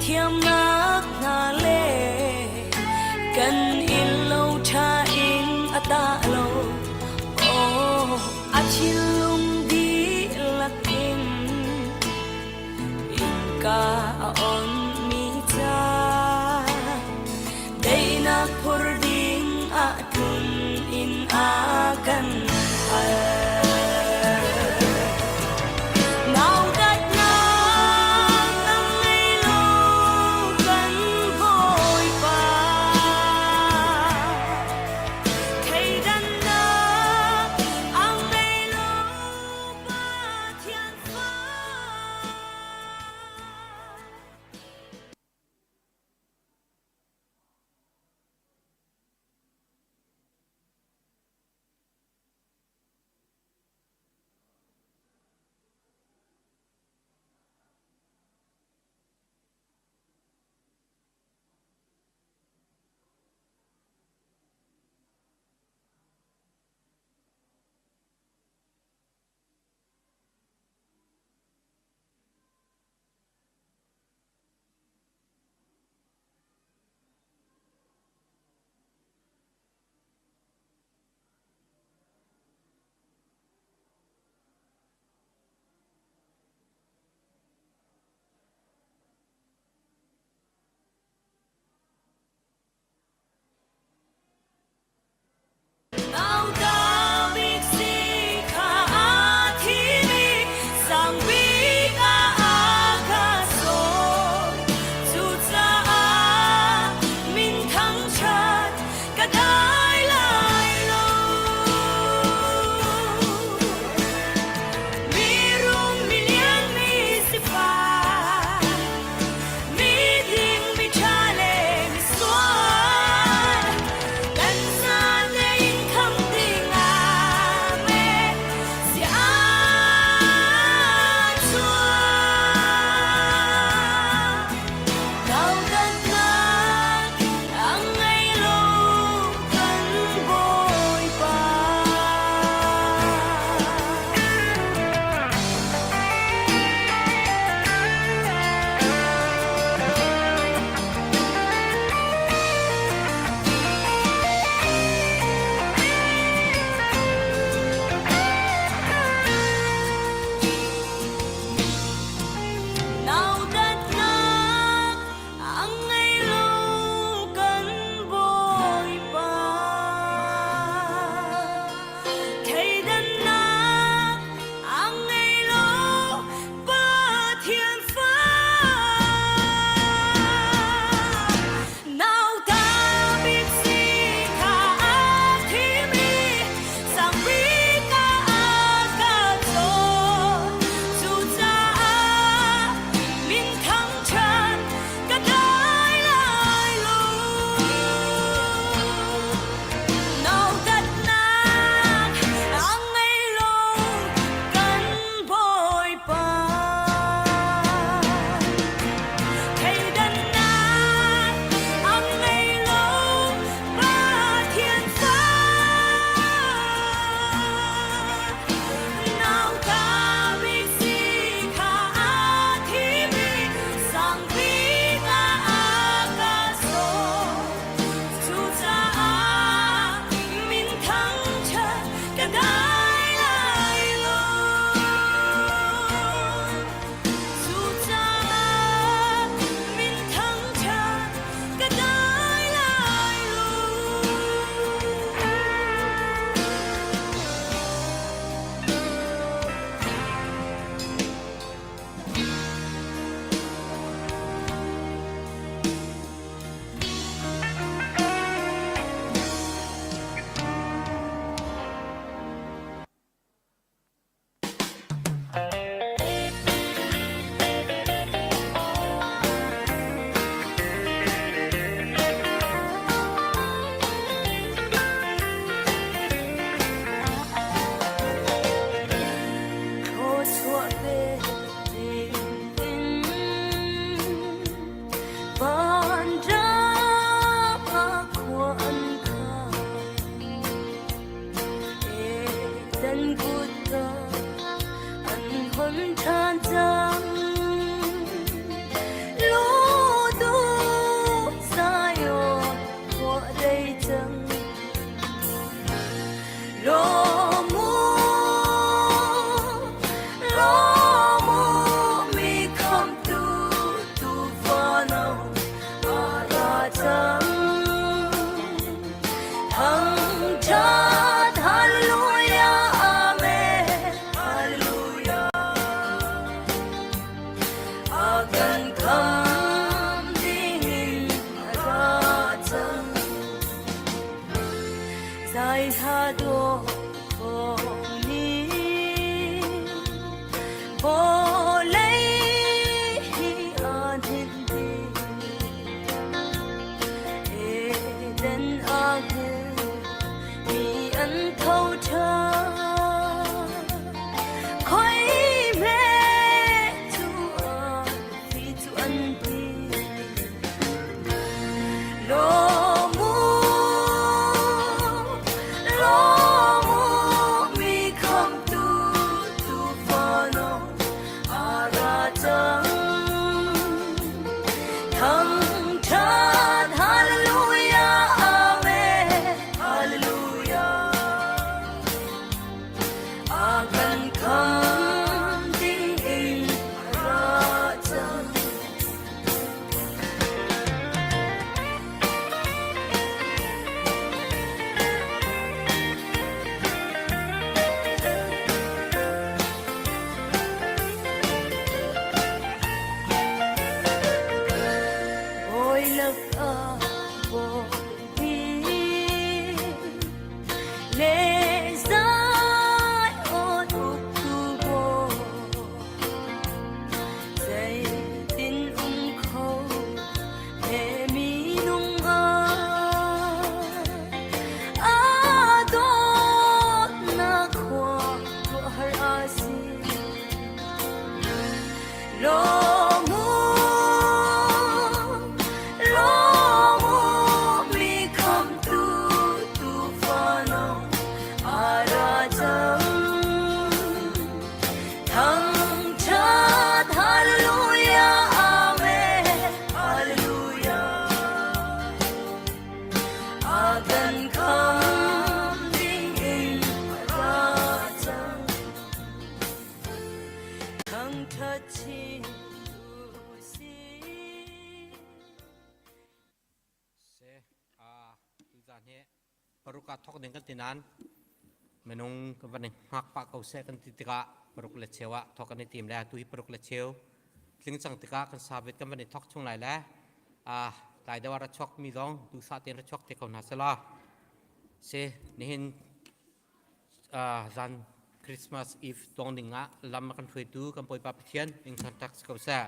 Fimthiamnak hna le kan inn lo ṭha in a tah lo. Aw, a thinlung dihlak in innka a onmi ca daihnak phur ding ah tlun in a kan hal. Nautatnak a ngei lo kan Bawipa. Thleidannak a ngei lo Pathian fa. Paruk ah thawk ding kan ti nain minung kan van i hngak pah ko seh kan ti tikah paruk le cheu ah thawk kan i tim le atu hi paruk le cheu tling cang tikah kan service kan van i thawk chung lai le tlai deuh ah ra chuak mi zong duhsah tein ra chuak te ko hna selaw si nihin zan Christmas Eve tong ding ah lam a kan hruaitu kan Bawipa Pathian ning thangṭhat si ko seh.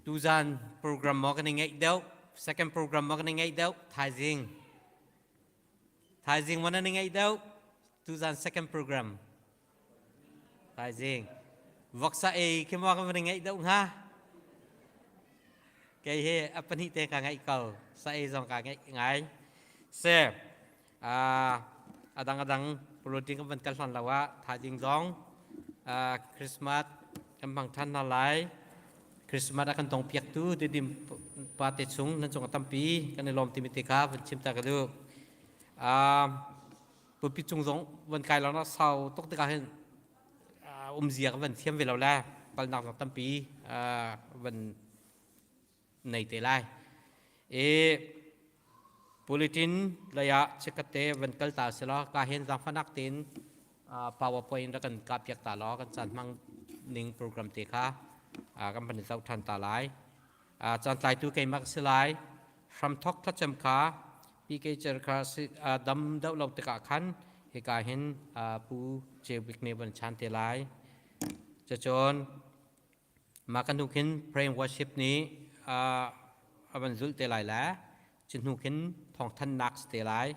Tuzan program maw kan i ngeih deuh? Second program maw kan i ngeih deuh? Thaizing. Thaizing maw nan i ngeih deuh? Tuzan second program. Thaizing. Voksa ei khi maw kan i ngeih deuh hnga? Kei hi a pahnih te ka ngeih ko. Sa ei zong ka ngeih ngai. Se, a dang a dang protein kan van kal hlan lo ah thaizing zong Christmas kan hmang ṭhan hna lai. Christmas a kan tong piaktu Didim pa te chung nan cung a tampi kan i lawm timi te kha van chim ta ka duh. Pulpit cung zong van kai lo na sau tuk tikah hin umzia kan van thiam ve lo le palnak zong tampi van nei te lai. I bulletin lei ah chikkhat te van kal ta si law ka hin zaangfahnak tein PowerPoint rak kan kah piak ta law kan caan hmang ning program te kha kan van i zoh ṭhan ta lai. Caan tlaitu keimah ka si lai. Hramthok thlacam kha PK Cer kha dam deuh lo tikah khan hika hin Pu Ceu Bik nih van chan te lai. Cucun Mah kan hnu khin prayer worship nih a van zulh te lai le cu hnu khin thawngthannak si te lai.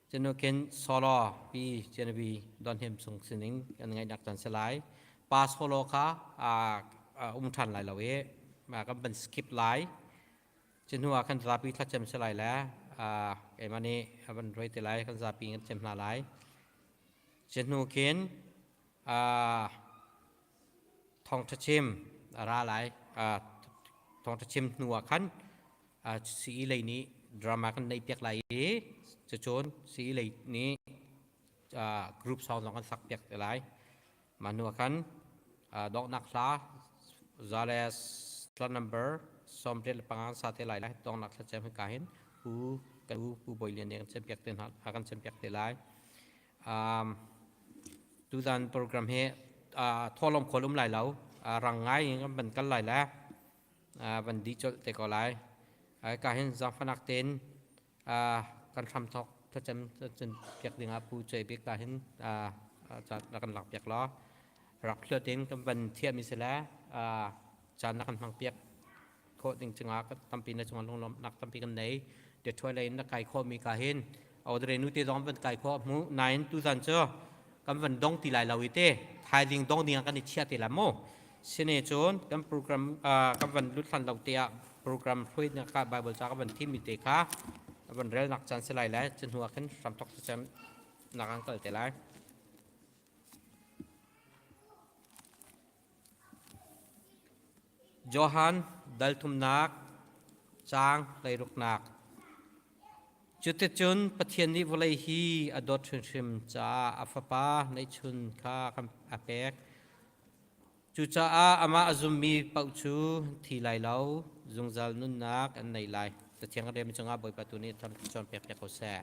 Cu hnu khin solo pi Genevi Don Him Sung sining kan ngaihnak caan si lai. Pa solo kha um ṭhan lai lo i kan van skip lai. Cu hnu ah kan zapi thlacam si lai le keimah nih a van ruai te lai kan zapi kan cem hna lai. Cu hnu khin Thawngṭha chim a ra lai. Thawngṭha chim hnu ah khan sii lei nih drama kan neihpiak lai i cucun sii lei nih group song zong kan sakpiak te lai. Mah hnu ah khan donghnak hla Zales tla number 75 sa te lai lai donghnak thlacam hika hin Pu kan u Pu Bawi Lian nih kan cempiak te hna kan cempiak te lai. Tuzan program hi thawlawm khawl um lai lo. Rang ngai in kan van kal lai le van dih colh te ko lai. Ka hin zaangfahnak tein kan hram thawk thlacam cun piak dingah Pu Cuai Bik ka hin ca kan lak piak law rak hluat in kan van thiahmi si le caan na kan hmang piak khawh ding cungah tampi na cungah lunglawmhnak tampi kan nei. Detroit lei in na kai khawhmi ka hin Audrey nu te zong van kai khawh mu nain tuzan cu kan van dong ti lai lo i te thaizing dong ding ah kan i chiah te la mu sine cun kan program kan van lut hlan lo te ah program hruainak ka Bible ca ka van thim mi te kha van relnak caan si lai le cu hnu ah khin hramthok cem nak an kal te lai. Johan dal thumnak caang hleiruknak Cuticun Pathian nih vawlei hi a dawt hrimhrim caah a Fapa neihchun kha a pek. Cucaah amah a zummi paoh cu thi lai lo, zungzal nunnak an nei lai. Cathiang kan relmi cungah Bawipa tu nih cawnpiak piak ko seh.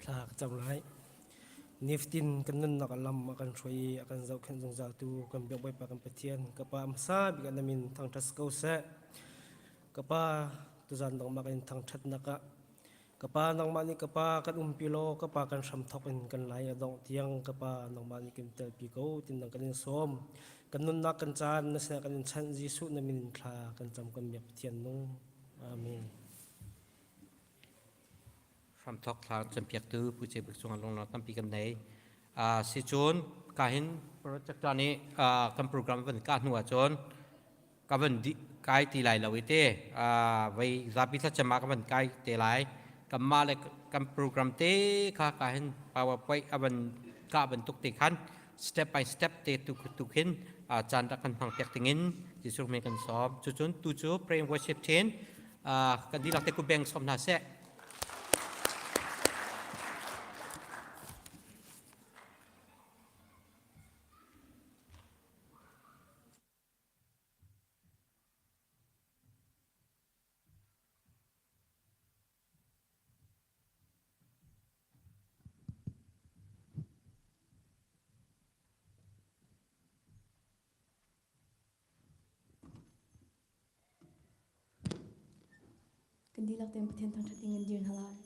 Thla ka cam lai. Nifatin kan nunnak a lam a kan hruai i a kan zohkhenh zungzaltu kan biak Bawipa kan Pathian ka Pa hmasa bik ah na min thangṭhat si ko seh. Ka Pa tuzan nangmah kan in thangṭhatnak ah ka Pa nangmah nih ka Pa kan umpi law ka Pa kan hramthawk in kan lai a dongh tiang ka Pa nangmah nih kan telpi ko tin nang kan in sawm. Kan nunnak kan caan na sinah kan in chanh Jesuh na min in thla kan cam kan biak Pathian nung. Amen. Hramthawk thla campiaktu Pu Ce Bik cungah lunglawmhnak tampi kan nei. Sicun ka hin project nih kan program van kah hnu ahcun ka van kai ti lai lo i te vei zapi thlacam ah ka van kai te lai. Kanmah le kan program te kha ka hin PowerPoint a van kah bantuk te khan step by step te tu tu khin caan rak kan hmang piak dingin Jesuh min kan sawm. Cucun tu cu pray and worship team kan dihlak te ku beng sawm hna seh. Kan dihlak tein Pathian thangṭhat ding in dir hna lai.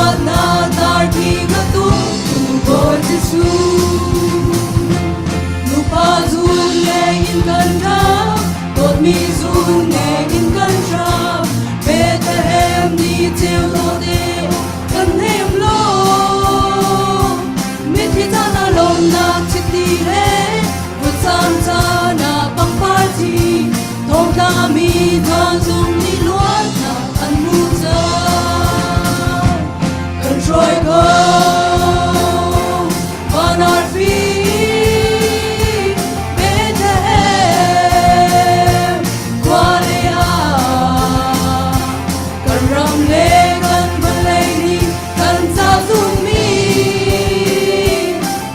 Saluatnak darthing a tum tu Bawi Jesuh. Nupa zun leng in kan ram, dawtmi zun leng in kan hram. Bethlehem ni ceu dawte kan nem lo. Mithi caan ah lawmnak chiti he, vutcam caan ah pangpar thi, thongtla mi hna zong nih luatnak an hmu cang. Kan hruai ko van arfi Bethlehem khua lei ah kan ram le kan vawlei nih kan ca zummi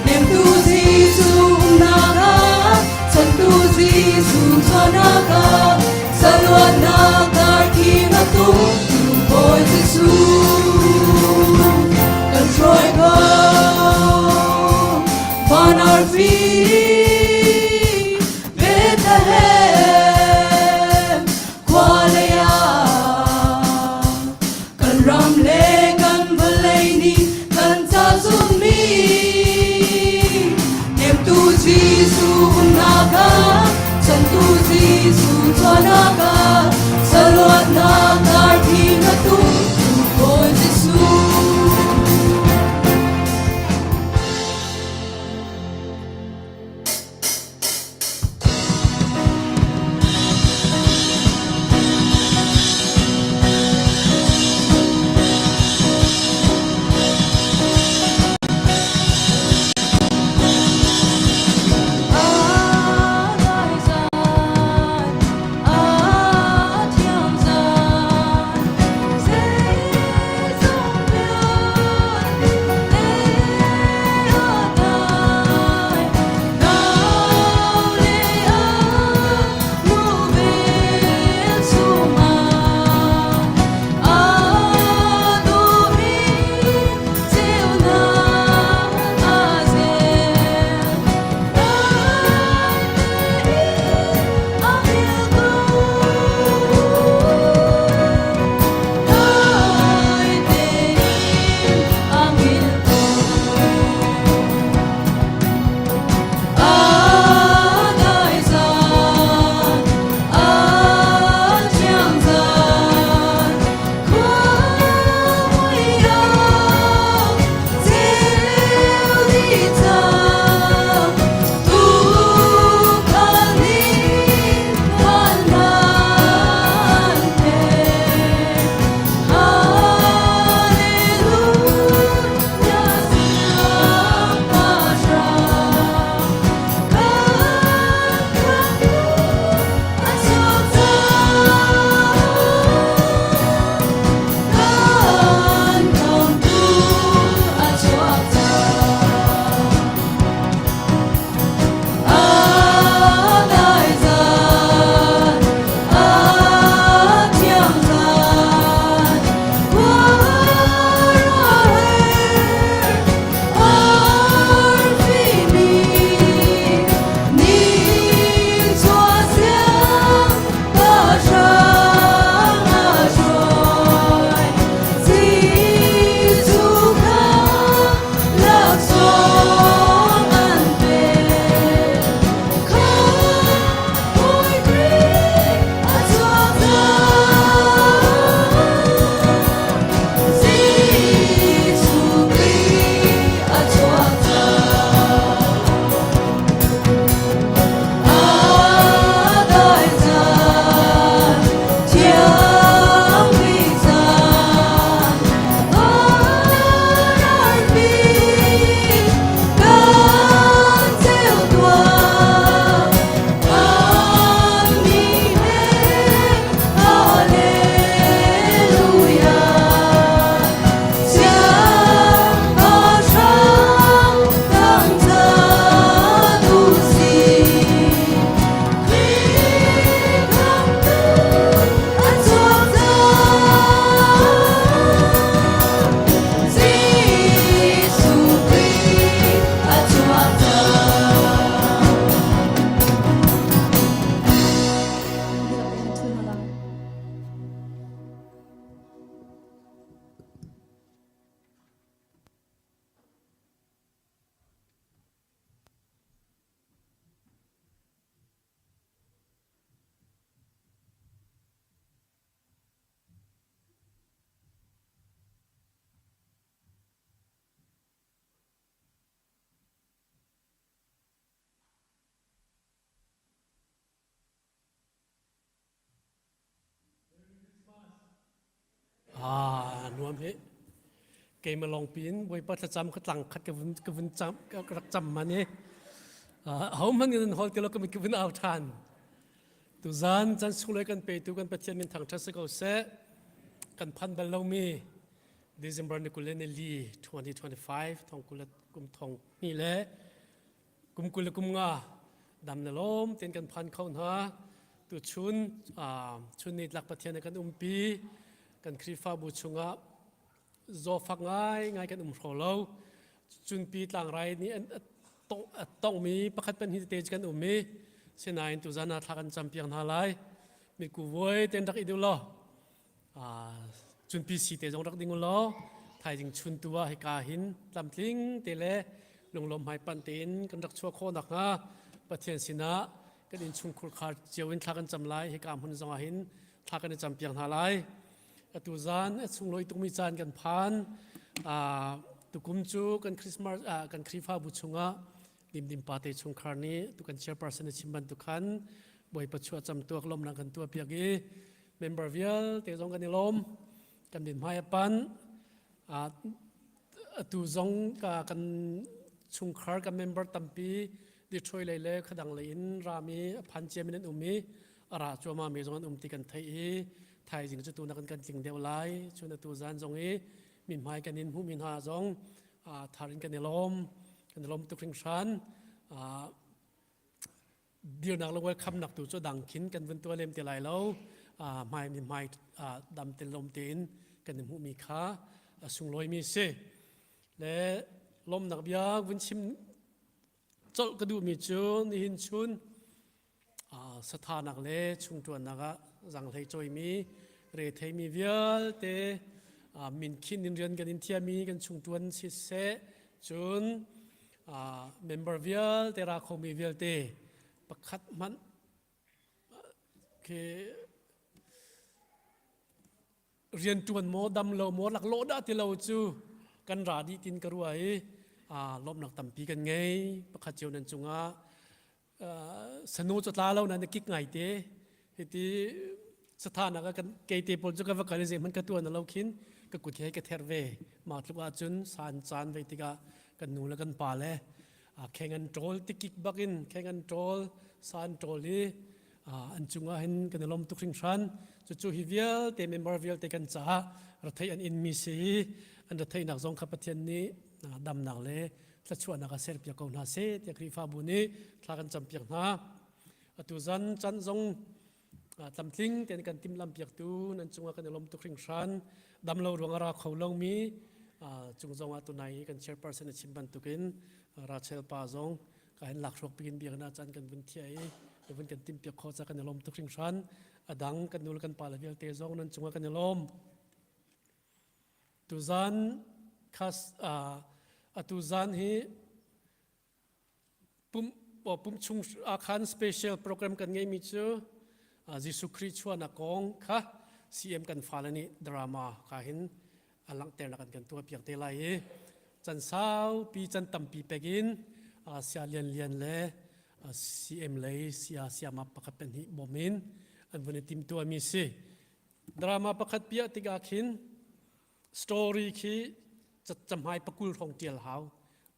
Nemtu Jesuh umnak ah chantu Jesuh chuahnak ah saluatnak darthing a tum tu Bawi Jesuh kan hruai ko van arfi Bethlehem khua lei ah kan ram le kan vawlei nih kan ca zummi Nemtu Jesuh umnak ah chantu Jesuh chuahnak ah saluatnak darthing a tum tu Bawi Jesuh. Ah, nuam hi. Keimah lawng piin Bawipa thlacam ka tlang khat ka vun ka vun cam ka rak cam man i ho hmanh in hol ti lo ka ka vun au ṭhan. Tuzan chan sunglawi kan petu kan Pathian min thangṭhat si ko seh. Kan phan bal lomi December ni 24 2025 thong kul kum thong hnih le kum 20 le kum nga dam na lawm ten kan phan kho hna tu chun chun ni tlak Pathian kan umpi kan Khrihfabu chungah zawfak ngai ngai kan um hro lo cunpi tlangrai nih an tongmi pakhat pan hi te kan um i sinain tuzan ah thla kan cam piak hna lai mitku vuai ten rak i du law cunpi si te zong rak ding u law thaizing chun tu ah hika hin tlamtling te le lunglawm hmaipan tein kan rak chuah khawh nakhnga Pathian sinah kan innchungkhur khar cio in thla kan cam lai hika hmun zong ah hin thla kan i cam piak hna lai atu zan a sunglawi tukmi caan kan phan tukum cu kan Christmas kan Khrihfabu chungah Dimdim pate chungkhar nih tu kan chairperson a chim bantuk khan Bawipa chuah cam tuak lawmnak kan tuah piak i member vialte zong kan i lawm kan min hmai a pan atu zong kan chungkhar kan member tampi Detroit lei le khadang lei in rami a phan ciami an um i a ra cuahmah mi zong an um ti kan theih i thaizing cu tu nak kan tling deuh lai cun atu zan zong i min hmai kan in hmuhmi hna zong thar in kan i lawm kan i lawm tuk hringhran dirnak le welcome nak tu cu dang khin kan vun tua lem te lai lo hmai mi hmai dam te lom tein kan i hmuhmi kha a sunglawi mi si le lawmnak bia vun chim colh ka duhmi cu nihin chun sathanak le chungṭuannak ah zanghlei cawimi retheimi vialte min khin in rian kan in thiami kan chungṭuan siseh cun member vialte ra khomi vialte pakhat hmanh khi rianṭuan maw dam lo maw laklawh dah ti lo cu kan ra dih tin ka ruah i lawmhnak tampi kan ngei pakhat cio nan cungah sanu cu tla lo na na kik ngai te hiti sathanak ah kan keite pawl cu ka va kal i zeihmanh ka tuan lo khin ka kut he ka ther ve mah tluk ahcun san caan ve tikah kan nu le kan pa le kheng an ṭawl tikik bakin kheng an ṭawl san ṭawl i an cungah hin kan i lawm tuk hringhran cucu hi vialte member vialte kan caah rathei an inmi si i an ratheihnak zong kha Pathian nih damnak le thluachuahnak a serpiak ko hna seh tiah Khrihfabu nih thla kan campiak hna atu zan can zong tlamtling tein kan timhlamh piaktu nan cungah kan i lawm tuk hringhran damlo ruang a ra kho lomi cung zong ah tunai i kan chairperson a chim bantukin Rachel pa zong ka hin lakhruak pikin biakinn ah caan kan vun thiah i vun kan timhpiak khawh ca kan i lawm tuk hringhran a dang kan nu le kan pa le vialte zong nan cungah kan i lawm tuzan khas atu zan hi pum pum chung ah khan special program kan ngeimi cu Jesuh Khrih chuahnak kong kha CM kan fale nih drama ka hin a langhternak an kan tuah piak te lai i can saupi can tampi pek in sia lian lian le CM lei sia siama pakhat pahnih bawm in an vun i timtuahmi si drama pakhat piah tikah khin story khi camhai pakul hrawng tial hau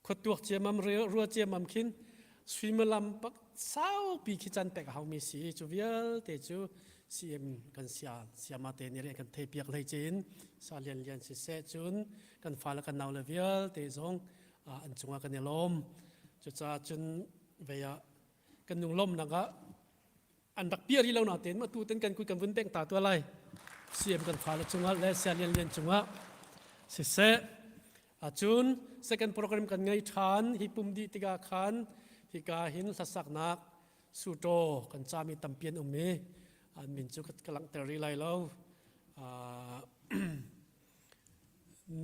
khuatuak ciamam rua ciamam khin suimilam saupi khi can pek hau mi si cu vialte cu CM kan sia siama te nih kan thei piak hlei cin sa lian lian si seh cun kan fa le kan nau le vialte zong an cungah kan i lawm cucaah cun vei ah kan nung lawmnak ah an rak piah rih lo natein atu ten kan kut kan vun bengh ta tua lai CM kan fale cungah le sia lian lian cungah siseh acun second program kan ngei ṭhan hi pum dih tikah khan hika hin hlasaknak suto kan cami tampi an um i an min cu ka langhter rih lai lo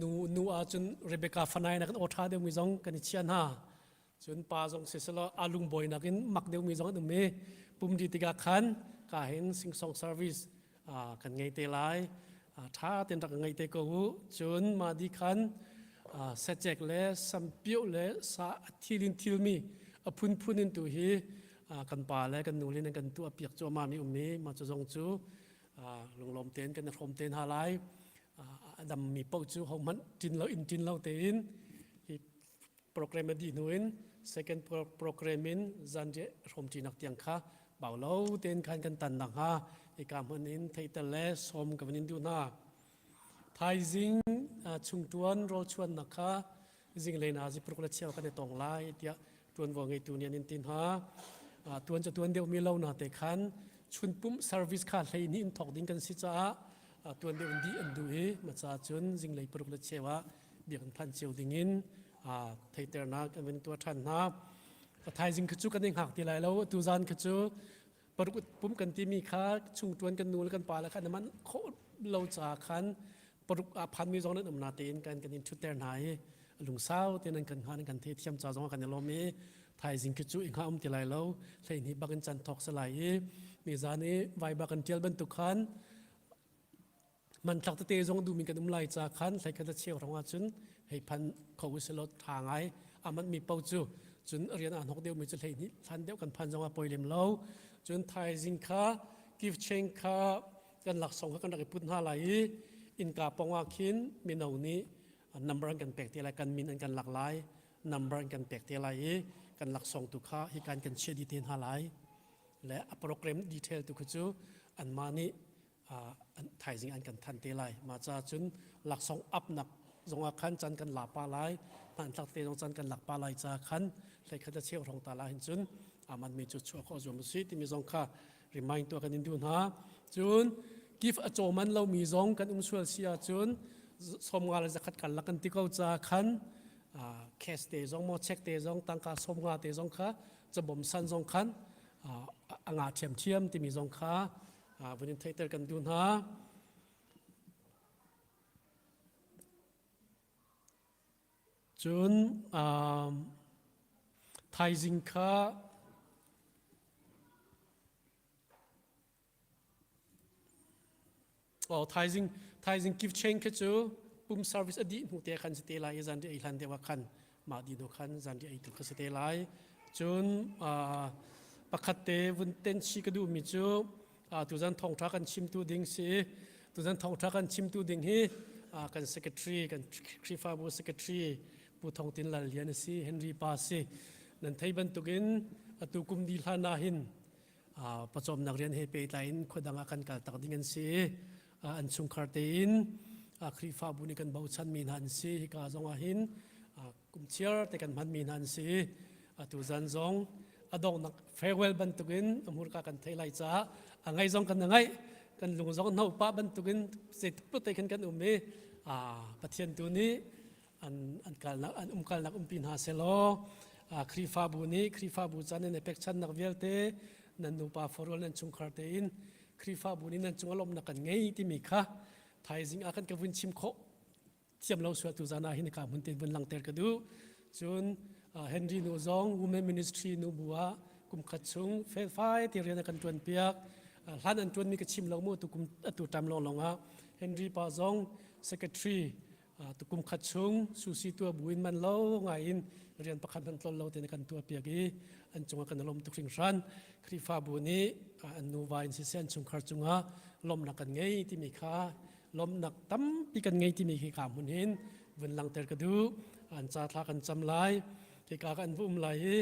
nu nu ahcun Rebecca Fanai na kan aw ṭha deuhmi zong kan i chia hna Cun pa zong siselaw a lungbawi nakin mak deuhmi zong an um i pumdi tikah khan ka hin sing-song service kan ngei te lai. Ṭha tein rak ngei te ko u. Cun mah di khan sacek le sampioh le sa a thil in thilmi a phunphun in tu hi kan pa le kan nu le nan kan tuah piak cuahmah mi um i mah cu zong cu lunglawm tein kan i hrawm te hna lai. A dammi paoh cu hohmanh ṭin lo in ṭin lo tein hi program a dih hnu in second program in zanriah hrawmṭinak tiang kha bau lo tein khan kan tan nakhnga hika hmun in theihter le sawm ka van in duh hna. Thaizing chungṭuan rawlchuannak kha zinglei na zipruk le cheu kan i tong lai tiah ṭuanvo ngeitu nih an in ti hna. Tuan cu tuan deuhmi lo na te khan chunpum service kha hlei hnih in thawk ding kan si caah tuan deuh in dih an duh i maca cun zinglei paruk le cheu ah biakinn phan cio ding in theiternak an van tuah ṭhan hna. Thaizing kha cu kan i hngak ti lai lo. Tu zan kha cu paruk pum kan timi kha chungṭuan kan nu le kan pa le kha an man khawh lo caah khan paruk ah phanmi zong nan um na tein kan kan in ṭhutter hna i lungsau tein an kan hnga an kan thei thiam ca zong kan i lawm i thaizing khi cu i hnga um ti lai lo hleihnih bak in can thawk se lai i mi zan i vai bak kan ṭial bantuk khan manthlak tete zong duhmi kan um lai ca khan hlei khat a cheu rong ahcun hei phan kho usih law ṭha ngai a manh mi paoh cu cun rian aa hnok deuhmi cu hleihnih hlan deuh kan phan zong ah poi lem lo cun thaizing kha gift chain kha kan laksawng kha kan rak i put hna lai i innka pong ah khin mino nih number an kan pek te lai kan min an kan lak lai number an kan pek te lai i kan laksawng tu kha hikan kan chiah dih te hna lai le a program detail tu kha cu anmah nih thaizing an kan than te lai mah ca cun laksawng upnak zongah khan can kan la pa lai hmanthlak te zong can kan lak pa lai ca khan hlei khat a cheu rong ta la hin cun aman mi cu chuah khawh zuam si timi zong kha remind tu kan in duh hna cun gift a caw man lo mi zong kan um sual si ahcun somnga le zakhat kan lak kan ti ko ca khan cash te zong mo check te zong tangka somnga te zong kha cabom san zong khan a nga ṭhiamṭhiam timi zong kha vun in theihter kan duh hna. Cun thaizing kha Oh, thaizing thaizing gift chain kha cu pum service a dih hnu te khan si te lai i zanri ei hlan deuh ah khan mah dih hnu khan zanri ei tu kha si te lai. Cun pakhat te vun ten chi ka duhmi cu tuzan thawngṭha kan chimtu ding si tuzan thawngṭha kan chimtu ding hi kan secretary kan Khrihfabu secretary Pu Thong Tin Lal Lian a si Henry pa si nan thei bantukin atu kum di hlan ah hin pawcawmnak rian he pehtlai in khuadang ah kan kal tak ding an si an chungkhar tein Khrihfabu nih kan bochanmi hna an si hika zong ah hin kum chiar te kan hmanmi hna an si atu zan zong a donghnak farewell bantukin a hmurka kan thei lai caah a ngai zong kan ngai kan lung zong no pa bantukin zeitluk te khan kan um i Pathian tu nih an an kalnak an umkalnak umpi hna selaw Khrihfabu nih Khrihfabu caan in pekchannak vialte nan nupa forual nan chungkhar tein Khrihfabu nih nan cungah lawmhnak kan ngei timi kha thaizing ah kan ka vun chim khawh thiam lo sual tu zan ah hin ka hmun te vun langter ka duh cun Henry nu zong Women Ministry nu bu ah kum khat chung felfai te rian a kan tuan piak hlan an tuan mi ka chim lo mu tu kum atu tam long long ah Henry pa zong secretary Tukum khat chung susi tua buin man lo ngai in rian pakhat hmanh tlol lo tein kan tuah piak i an cungah kan lawm tuk hringhran. Khrihfabu nih an nuva in siseh an chungkhar cungah lawmhnak kan ngei timi kha lawmhnak tampi kan ngei timi khi ka hmun hin vun langter ka duh. An ca thla kan cam lai. Hika ka an va um lai i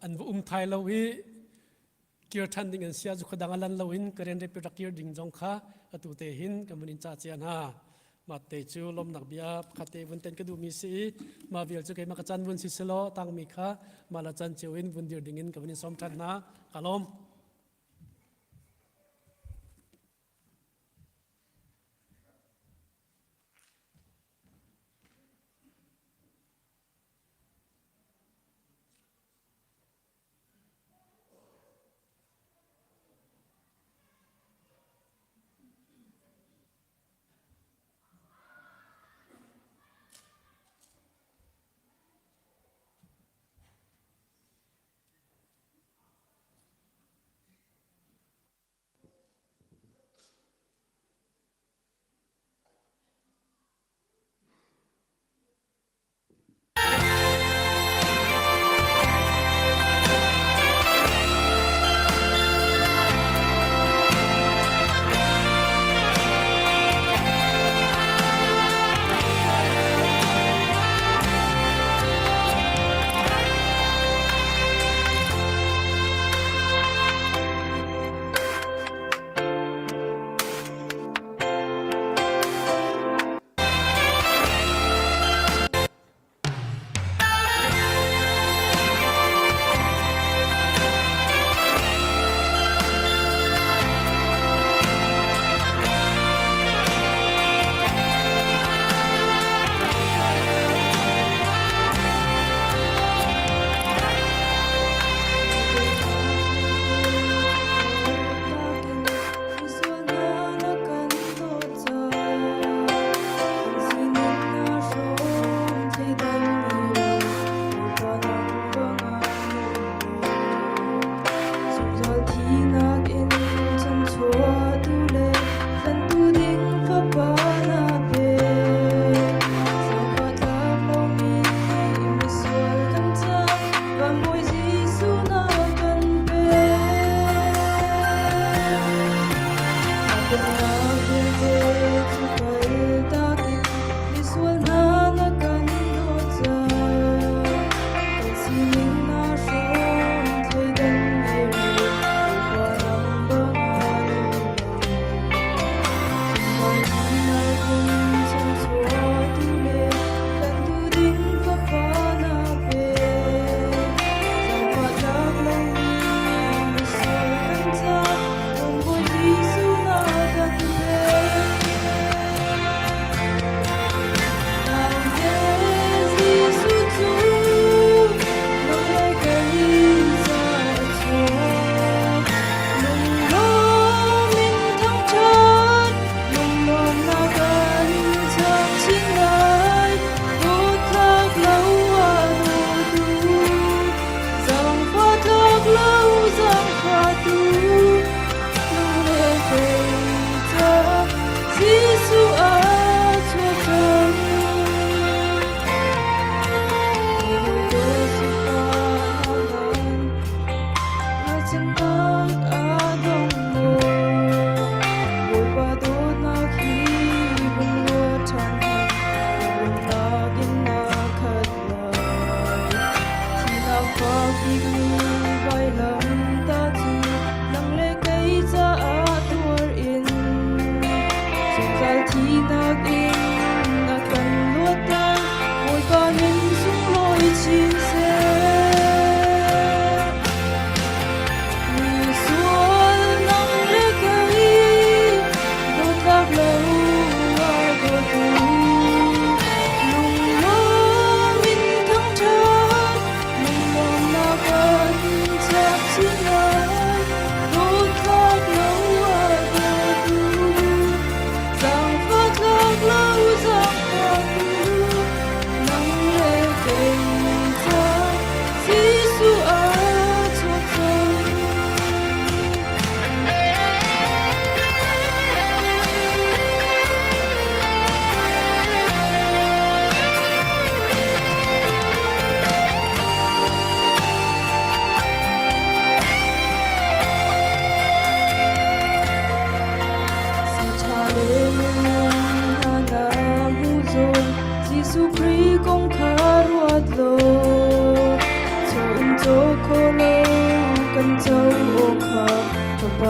an va um thai lo i kir ṭhan ding an si ah cu dang a lan loin ka rian rak kir ding zong kha atu te hin kan vun in ca cia hna mah te cu lawmnak bia pakhat te vun ten ka duhmi si i mah vial cu keimah ka chan vun si selaw tangmi kha mah la chan cio in vun dir ding in ka vun in sawm ṭhan hna ka lawm.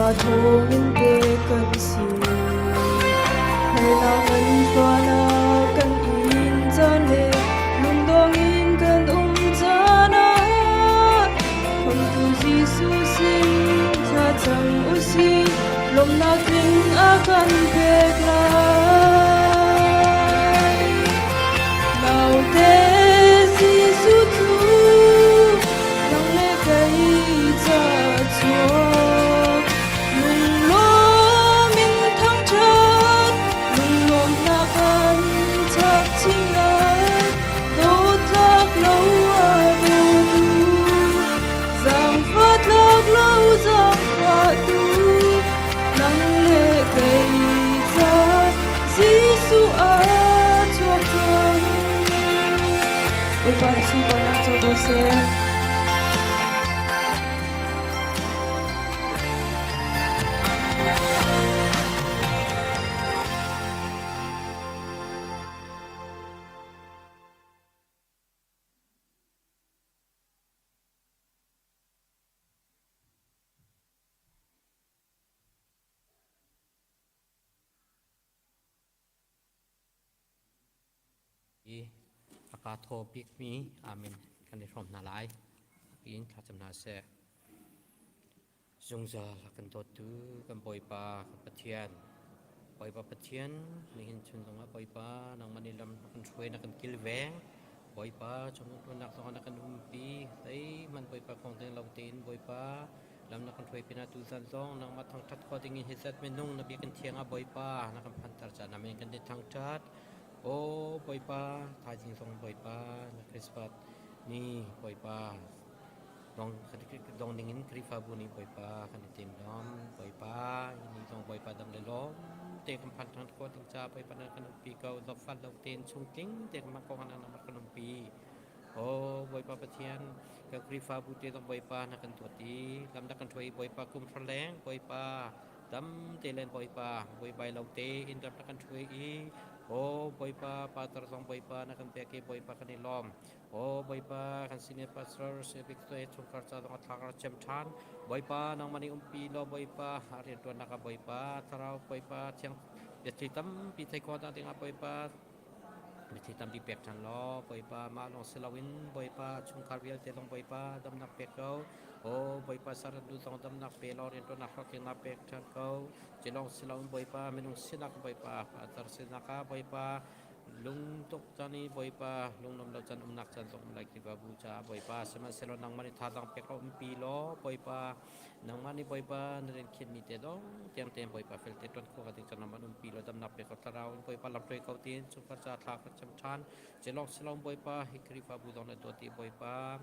Amah thawngin pek kan si. Harnak nganfahnak kan in caan le lungdong in kan um caan ah Khamhtu Jesuh sin thlacam usih, lawmhnak tling a kan pek lai. Naute Jesuh cu nang le kei ca chuak lunglawm in thangṭhat lunglawmhnak kan chak chin lai dawtlak lo a dawtu zaangfah tlak lo zaangfahtu nang le kei ca Jesuh a chuak cang. Bawipa nih sunparnak co ko seh. I a ka thaw bikmi amen kan i hrawm hna lai. Piin thlacam hna seh. Zungzal a kan dawttu kan Bawipa kan Pathian Bawipa Pathian nihin chun zongah Bawipa nangmah nih lam na kan hruai na kan kilveng Bawipa chung tuannak zongah na kan umpi zeihmanh Bawipa kong ding lo tein Bawipa lam na kan hruai pinah tuzan zong nangmah thangṭhat khawh dingin hi zat minung na biakinn thiang ah Bawipa na kan phanter caan amen kan i thangṭhat Aw Bawipa thaizing zong Bawipa na Christmas ni Bawipa dong dingin Khrihfabu nih Bawipa kan i timdom Bawipa ni zong Bawipa dam le lawm te kan phan ṭhan khawh ding ca Bawipa na kan umpi ko zawtfat lo tein chungtling te kan kong ah na kan umpi Aw Bawipa Pathian kan Khrihfabu te zong Bawipa na kan tuat i lam na kan hruai Bawipa kum hra leng Bawipa dam te len Bawipa buaibai lo te in ram na kan hruai i Aw Bawipa pastor zong Bawipa na kan pek i Bawipa kan i lawm Aw Bawipa kan senior pastor Civic chungkhar ca zong a thlak ra cem ṭhan Bawipa nangmah nih umpi law Bawipa rianṭuannak ah Bawipa thlarau Bawipa thiang biathli tampi thei khawh nak dingah Bawipa Mitthli tampi pek ṭhan law Bawipa mah lawng si loin Bawipa chungkhar vialte zong Bawipa damnak pek ko. Aw Bawipa sarantu zong damnak pe law rianṭuannak hlawhtlinnak pek ṭhan ko. Ci lawng si loin Bawipa minung sinak Bawipa atar sinak ah Bawipa lungtuk caan i Bawipa lungnuam lo caan umnak caan zong um lai Khrihfabu caah Bawipa sihmanhsehlaw nangmah nih thazaang pek law umpi law Bawipa Nangmah nih Bawipa na rian khinmi te dong tiang tein Bawipa fel te ṭuan khawh ka ding cang nangmah umpi law damnak pe ko thlarau in Bawipa lamhruai ko tiin chungkhar ca thla ka cam ṭhan. Cilawng silawng Bawipa hi Khrihfabu zong na dawt i Bawipa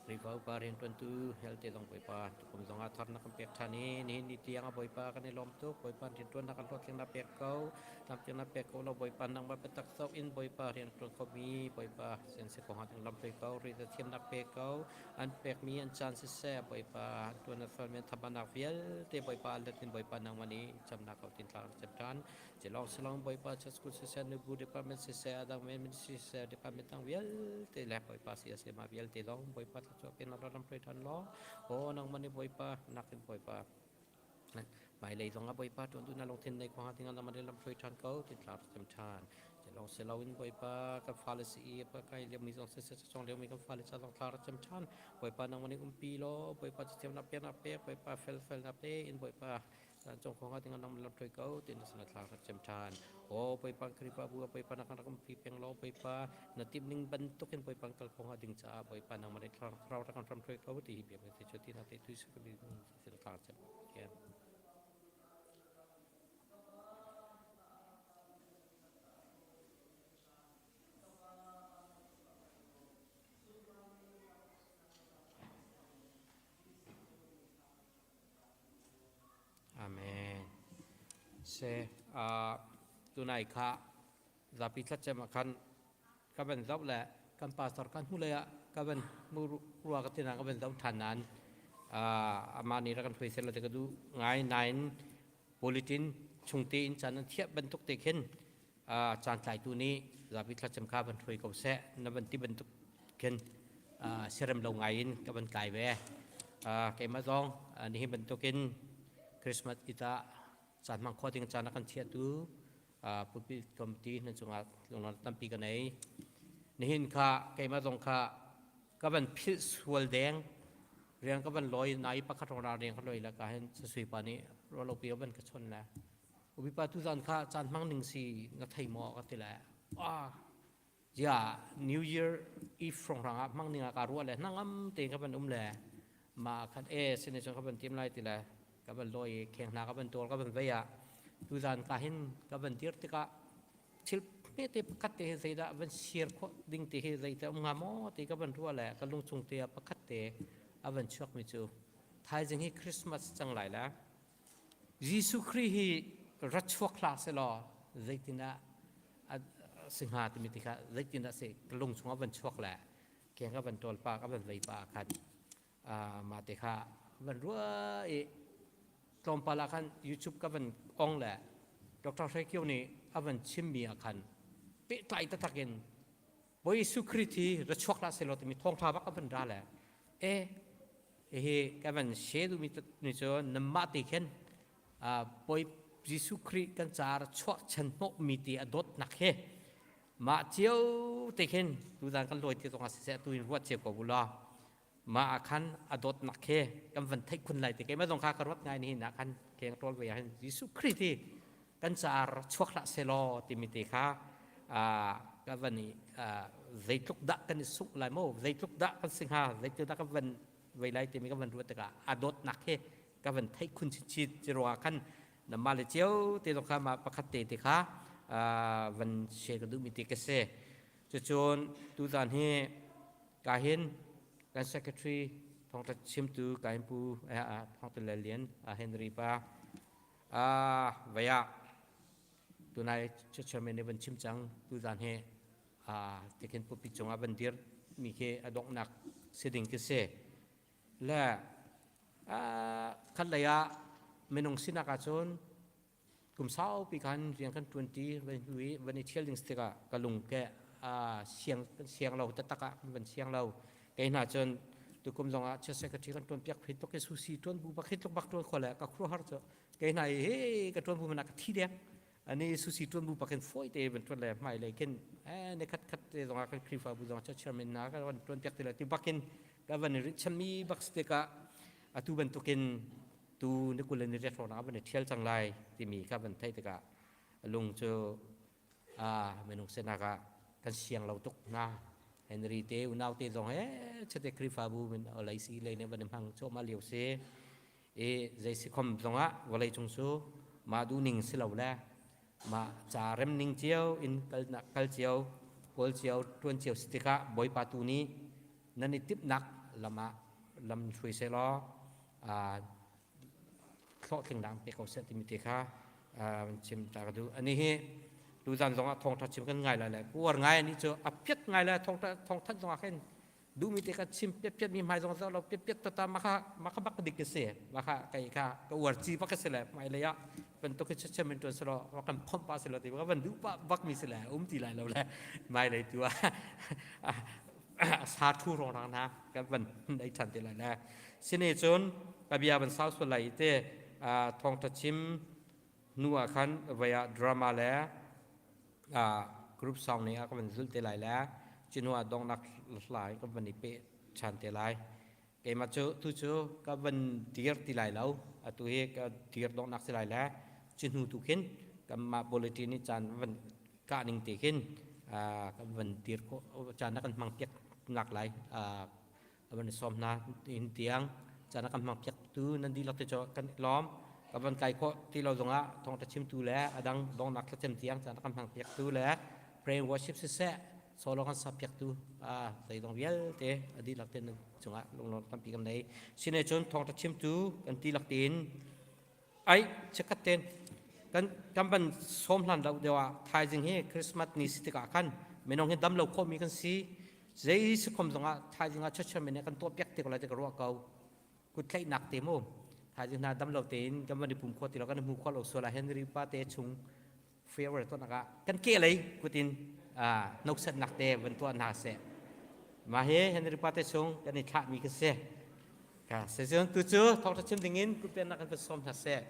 Khrihfa upa rianṭuantu helte zong Bawipa tukum zong ah thar na kan pek ṭhan i nihin ni tiang ah Bawipa kan i lawm tuk Bawipa rianṭuan na kan hlawhtling na pek ko tlamtling na pek ko lo Bawipa nangmah biatak zoh in Bawipa rianṭuan khomi Bawipa sin si ko hnga ding lamhruai ko ri thiamnak pe ko an pekmi an caan siseh Bawipa an tuan an felmi an thabanak vialte Bawipa let in Bawipa nangmah nih camnak ko tin tlang cem ṭhan cilong silong Bawipa church school siseh nubu department siseh adang men ministry siseh department dang vialte le Bawipa si ase ma vialte long Bawipa thluachuah pe na ram hruai ṭhan law aw nangmah nih Bawipa nakin Bawipa Hmailei zongah Bawipa ṭuan duhnak lungthin nei kho hnga dingah nangmah nih lamhruai ṭhan ko ti thla cem ṭhan. Cilawng si loin Bawipa kan fale si i kai liomi zong siseh cawng liomi kan fale ca zong thla rak cem ṭhan. Bawipa nangmah nih umpi law Bawipa cathiamnak peknak pek Bawipa felfelnak pe in Bawipa cawng kho hnga dingah nangmah lamhruai ko ti na sinah thla rak cem ṭhan. Aw Bawipa Khrihfabu ah Bawipa na kan rak umpi peng law Bawipa na timhning bantukin Bawipa kal kho hnga ding caah Bawipa nangmah nih thlarau rak kan hramhruai ko ti hi bia te cu ti na te tu Amen. Se tunai kha zapi thlacem ah khan ka van zoh le kan pastor kan hnulei ah ka van rua ka tina ka van zoh ṭhan nain amah nih rak kan hruai seh te ka duh ngai nain bulletin chung tein caan an thiah bantuk te khin caan tlaitu nih zapi thlacam kha van hruai ko seh na van ti bantuk khin siarem lo ngai in ka van kai ve keimah zong nihin bantukin. Christmas ita caan hmang kho ding caan a kan thiatu pulpit committee nan cungah lunglawm tampi ka nei. Nihin kha keimah zong kha ka van philh sual deng rian ka van lawi nai pakhat rong ra rian ka loi la ka hin sasui pa nih ruahlopi a van ka chon le upipa tu zan kha caan hmang ning si na thei maw ka ti le ah ya New Year Eve rong rang ah hmang ning ah ka ruah le hnangam te ka van um le ma khan e sine chon ka van tim lai ti le ka van loi kheng hna ka van tol ka van vei ah tu zan ka hin ka van dir tikah thil hmete pakhat te hi zeidah van share khawh ding te hi zeidah um hnga maw ti ka van ruah le ka lungchung te ah pakhat te a van chuak mi cu thaizing hi Christmas cang lai la Jesuh Khrih hi ra chuak hlah selaw zeitindah si hnga timi ti kha zeitindah si ka lung chung a van chuak le keng ka van ṭawl pa ka van vei pa khan mah te kha van ruah i tlawmpal ah khan YouTube ka van ong le Dr. Hre Kio nih a van chimmi ah khan pehtlai taktak in Bawi Jesuh Khrih hi ra chuak hlah selaw timi thawngṭha bak a van ra le e hihi ka van she duhmi ni cu nanmah te khin Bawi Jesuh Khrih kan caah ra chuah chan hnawhmi ti a dawtnak he mah cio te khin tuzan kan lawi ti zong ah siseh tu in ruat cio ko u law mah ah khan a dawtnak he kan van theih khun lai ti keimah zong kha ka ruat ngai nihin ah khan keng ṭawl ve ah hin Jesuh Khrih hi kan caah chuak hlah selaw timi te kha ka van i zeitluk dah kan i sungh lai maw zeitluk dah kan si hnga zeitluk dah kan van vei lai timi ka van ruat tikah a dawtnak he ka van theih khun chinchin ci ruangah khan namah le cio te zong kha mah pakhat te te kha van share ka duhmi te ka si. Cucun tuzan hi ka hin kan secretary thawngtha chimtu ka hin pu thawngtha Lian Henry pa vaya tunai chairman nih van chim cang tuzan hi tikhin pupi cungah van dir mi khi a donghnak si ding khi si. Le khat lei ah minung sinak ahcun kum saupi khan rian kan ṭuan ṭi van hnu i van i ṭhial ding si tikah ka lung ke siang kan siang lo taktak ah kan van siang lo. Kei hna cun tukum zong ah chiat secretary kan ṭuan piak khi tluk hi susi ṭuan bu bak hi tluk bak ṭuan kho le ka khuaruahhar cu kei hna i he ka ṭuan bu hmanh ah ka thi deng. Ani susi ṭuan bu bak in fawi te van ṭuan le hmai lei khin ne khat khat te zong ah kan Khrihfabu zong ah chairman na ka van ṭuan piak ti le ti bak in ka van i rinhchanmi bak si tikah atu bantukin tu ni kul in ni riat hrawng van i ṭhial cang lai timi kha van theih tikah lung cu minung sinak ah kan siang lo tuk hna. Henry te unau te zong he chate Khrihfabu min lei si lei ne van i hmang cuahmah lio si. I zei si khom zongah vawlei cung cu mah duhning si lo le mah ca rem ning cio in kalnak kal cio kawl cio tuan cio si tikah Bawipa tu nih nan i timhnak lam ah lam hruai seh law hlawhtlingnak pe ko seh timi te kha chim ta ka duh. Ani hi tuzan zongah thawngtha chim kan ngai lai le uar ngai ani cu a piat ngai le thawngtha thawngthat zongah khin duhmi te kha chim piatpiat mi hmai zong zoh lo piatpiat tata maka maka bak dik ka si maka kai kha ka uar ci bak ka si le hmai lei ah bantuk hi chim in tuan selo kan phomh pa selo ti ka van duh pa bak mi si le um ti lai lo le mai lei tu ah sa thu rong rang na kan van ei than ti lai le sine cun ka bia van sau sual lai te thawngtha chim nu ah khan vai ah drama le group song nih a ka van zulh te lai le cinu ah donghnak hla in ka van i peh ṭhan te lai. Keimah cu tu cu ka van dir ti lai lo. Atu hi ka dir donghnak si lai le cu hnu tu khin kanmah bulletin nih caan van kah ning te khin kan van dir khawh caan na kan hmang piak nak lai. A van i sawm hna in tiang caan a kan hmang piaktu nan dihlak te cu kan i lawm. Ka van kai khawh ti lo zongah thawngṭha chimtu le a dang donghnak thlacam tiang caan a kan hmang piaktu le pray and worship siseh solo kan sa piaktu zeidong vialte a dihlak te nan cungah lunglawm tampi kan nei. Sine cun thawngṭha chimtu kan tilak tein ai chikkhat ten kan kan van sawm hlan lo deuh ah thaizing hi Christmas ni si tikah khan minung hi dam lo khawhmi kan si. Zei si khom zongah thaizing ah church chairman nih kan tuah piak te ko lai ti ka ruah ko. Kut tlaihnak te mu. Thaizing hna dam lo tein kan van i pum khawh ti lo kan i hmu khawh lo sual ah Henry pa te chung farewell tuahnak ah kan ke lei kut in noksetnak te van tuah hna seh. Mah hi Henry pa te chung kan i thlahmi khi si. Ka session tu cu thawngtha chim dingin group nak kan sawm hna seh.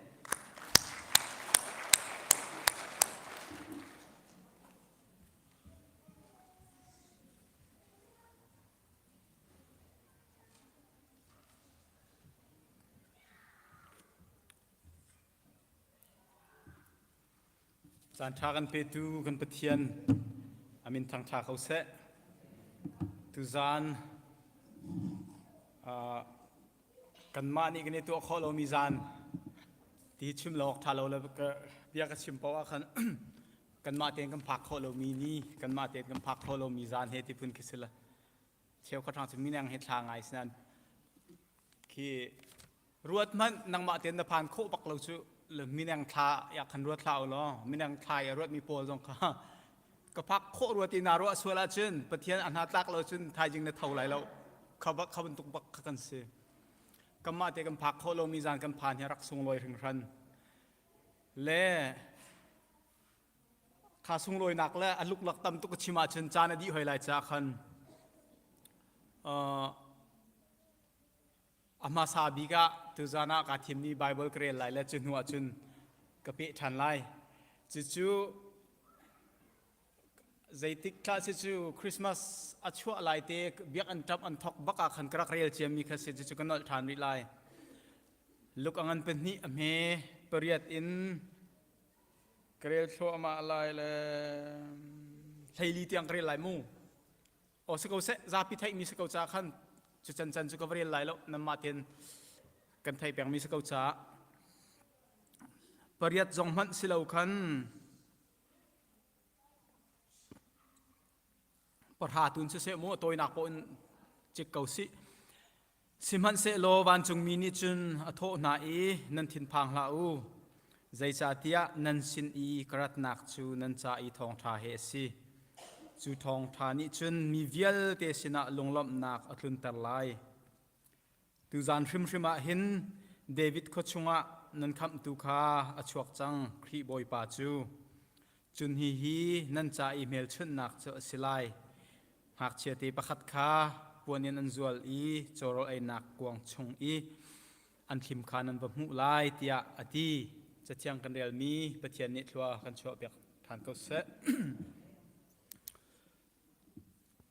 Caan ṭha kan petu kan Pathian a min thangṭha ko seh. Tuzaan uh, kanmah nih kan i tuah khawh lomi zaan ti chim lo awk ṭha lo le bia ka chim paoh ah khan kanmah tein kan phak khawh lomi ni kanmah tein kan phak khawh lomi zaan he ti phun khi si la. Cheukhat hrang cu mineng he thla ngai sinan khi ruat hmanh nangmah tein na phan khawh bak lo cu le mineng thla ya khan ruat hlah u law mineng thla i a ruatmi pawl zong kha ka phak khawh rua ti naa ruah sual ahcun Pathian a hna tlak lo cun thaizing na tho lai lo kha bak kha bantuk bak kha kan si kanmah te kan phak khawh lomi zan kan phan hi rak sunglawi hringhran le Kha sunglawinak le a luklak tam tuk ka chim ahcun caan a dih hoi lai caah khan uh, a hmasa bik ah tuzan ah kaa thimmi Bible ka rel lai le cu hnu ah cun ka peh ṭhan lai. Cucu zeitik thla si cu Christmas a chuah lai te biakinn ṭap an thok bak ah khan ka rak rel ciami kha si cucu ka nolh ṭhan rih lai. Luk a ngan pahnih a hme pariat in Ka rel thluahmah lai le hleili tiang ka rel lai mu. Aw si ko seh, zapi theihmi si ko ca khan cu can can cu ka va rel lai lo, nanmah tein kan theih pengmi si ko caah. Pariat zong hmanh si lo khan pahra tun siseh mu a tawinak paoh in cik ko sih. Sihmanhsehlaw vancungmi nih cun a thawh hna i, Nan thinphang hlah u, zeicahtiah nan sin i ka ratnak cu nan ca i thawngṭha he a si. Cu thawngṭha nih cun mi vialte sinah lunglawmhnak a tlunter lai. Tuzan hrimhrim ah hin David khua chungah nan khamhtu kha a chuak cang, Khrih Bawipa cu. Cun hihi nan ca i hmelchunhnak cu a si lai. Ngakchiate pakhat kha puan in an zual i cawrawl einak kuang chung i an thlim kha nan va hmuh lai tiah a ti. Cathiang kan relmi Pathian nih thlua kan chuahpiak ṭhan ko seh.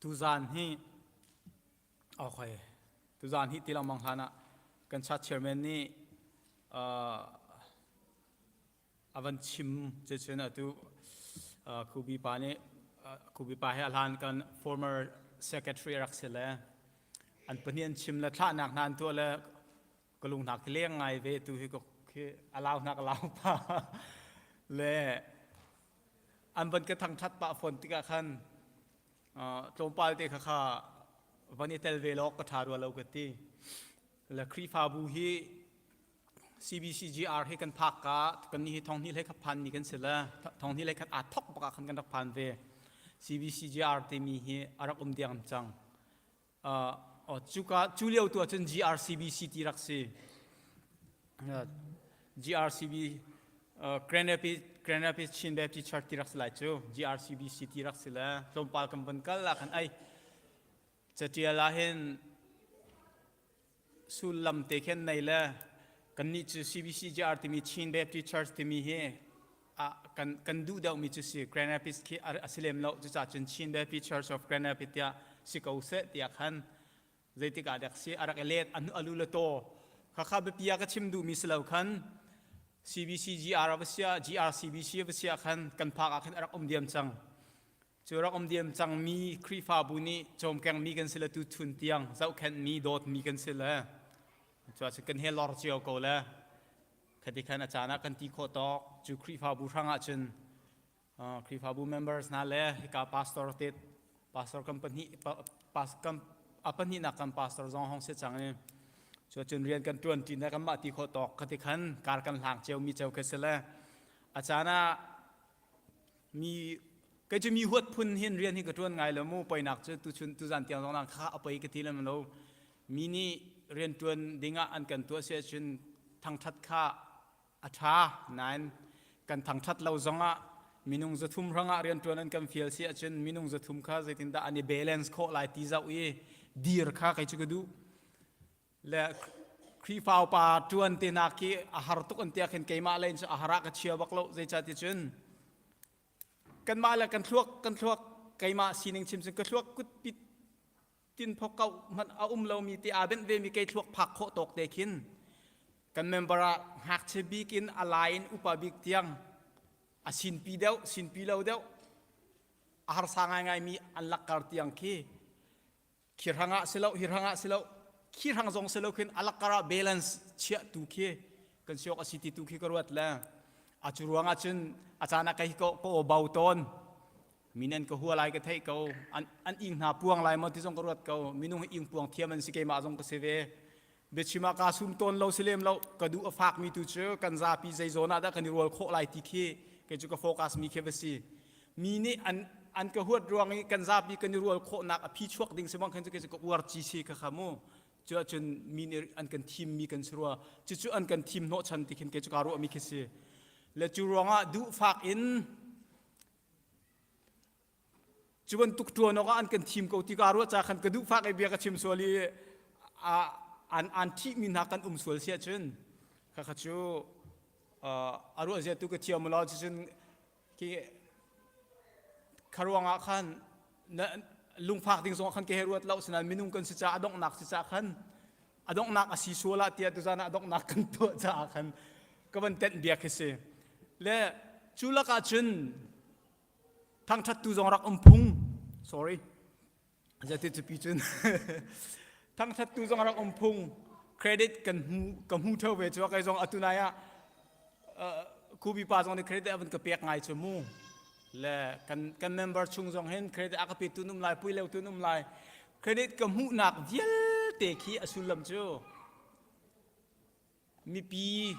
Tuzaan hi okay tuzaan hi ti lengmang hlan ah kan chat chairman nih uh, a van chim cucun atu Kubi pa nih Kubi pa he a hlan kan former secretary rak si le an pahnih an chim le thlahnak hna an tuah le ka lung hna khi leng ngai ve tu hi ka khi alau hna ka lau pa le an van ka thangthat pah fawn tikah khan tlawmpal te kha kha van i tel ve lawk ka tha rua lo ka ti le Khrihfabu hi CBCGR hi kan phak ka kan nih hi thong hnih hlei khat phan mi kan si le thong hnih hlei khat aa thok bak ah khan kan rak phan ve CBCGR timi hi a rak um diam cang uh, cuka cu lio tu ahcun GRCBC ti rak si GRCB uh, Grand Rapids Grand Rapids Chin Baptist Church ti rak si lai cu GRCBC ti rak si le tlawmpal kan von kal ah khan ai catial ah hin sullam te khin nei le kannih cu CBCGR timi Chin Baptist Church timi hi a kan kan duh deuhmi cu si Grand Rapids khi a si lem lo cucaah cun Chin Baptist Church of Grand Rapids tiah si ko seh tiah khan zeitik ah dek si a rak i let a alu le taw khakha biapi ah ka chim duhmi si lo khan CBCGR a va sia GRCBC a va sia khan kan phak ah khan a rak um diam cang Cu rak um diam cangmi Khrihfabu nih cawmkengmi kan si le tuchun tiang zohkhenhmi dawtmi kan si le cuahcun kan he lor cio ko le khati khan a caan ah kan ti khawh tawk cu Khrihfabu hrang ah cun Khrihfabu members hna le hika pastor te pastor kan pahnih kan a pahnihnak kan pastor zong hong si cang i cuahcun rian kan ṭuan ṭi na kanmah ti khawh tawk khati khan kar kan hlang cio mi cio khi si le a caan ah Mi kei cu mi huat phun hin rian hi ka ṭuan ngai lo mu poinak cu tuchun tuzan tiang zong kha a poi ka ti lem lo mi nih rian ṭuan dingah an kan tuah si ahcun thangṭhat kha a ṭha nain kan thangṭhat lo zongah minung zathum hrangah rian ṭuan an kan fial si ahcun minung zathum kha zeitindah an i balance khawh lai ti zoh i dir kha kei cu ka duh le. Khrihfa upa ṭuan te nak khi a har tuk an tiah khin keimah lei in cu a har ah ka chia bak lo zeicah ti cun kanmah le kan thluak kan thluak keimah sining chim cun ka thluak kutpit tin phok kau hmanh a um lomi ti aa benh vemi kei thluak phak khawh tawk te khin kan member ah ngakchia bik in a lai in upa bik tiang a sinpi deuh sinpi lo deuh a harsa ngaingai mi an lakkar tiang khi khi hrang ah si lo hi hrang ah si lo khi hrang zong si lo khin a lakkar ah balance chiah tu khi kan siok a si ti tu khi ka ruat le a cu ruang ah cun a caan ah kai ko ko bau tawn minen ka hua lai ka theih ko an an ing hna puang lai maw ti zong ka ruat ko minung hi ing puang thiam an si keimah zong ka si ve biachim ah kaa sum tawn lo si lem lo ka duh a fak mi tu cu kan zapi zei zawn ah dah kan i rual khawh lai ti khi kei cu ka focus mi khi va si mi nih an an ka huat ruang i kan zapi kan i rual khawhnak a phi chuak ding si bang khan cu kei cu ka uar ci si kha kha mu cu ahcun mi nih an kan thim mi kan si rua cucu an kan thim hnawh chan ti khin kei cu kaa ruah mi khi si le cu ruangah duh fak in Cu bantuk ṭuan awkah an kan thim ko ti kaa ruah ca khan ka duh fak i bia ka chim sual i an an ṭhihmi hna kan um sual si ahcun khakha cu a ruah zia tu ka thiam law cucun khi kha ruangah khan lungfak ding zongah khan ka he ruat lo sinain minung kan si caah a donghnak si caah khan a donghnak a si sual ah tiah tuzan ah a donghnak kan tuah caah khan ka van tenh bia khi si le cu lakah cun Thangṭhattu zong rak um phung. Sorry. Zati cupi cun thangṭhattu zong rak um phung. Credit kan hmu ka hmu theo ve cu kai zong atu nai ah kubi pa zong nih credit a van ka pek ngai cu mu. Le kan kan member chung zong hin credit a ka pe tu um lai pui leu tu um lai. Credit ka hmuhnak vialte khi a sullam cu mipi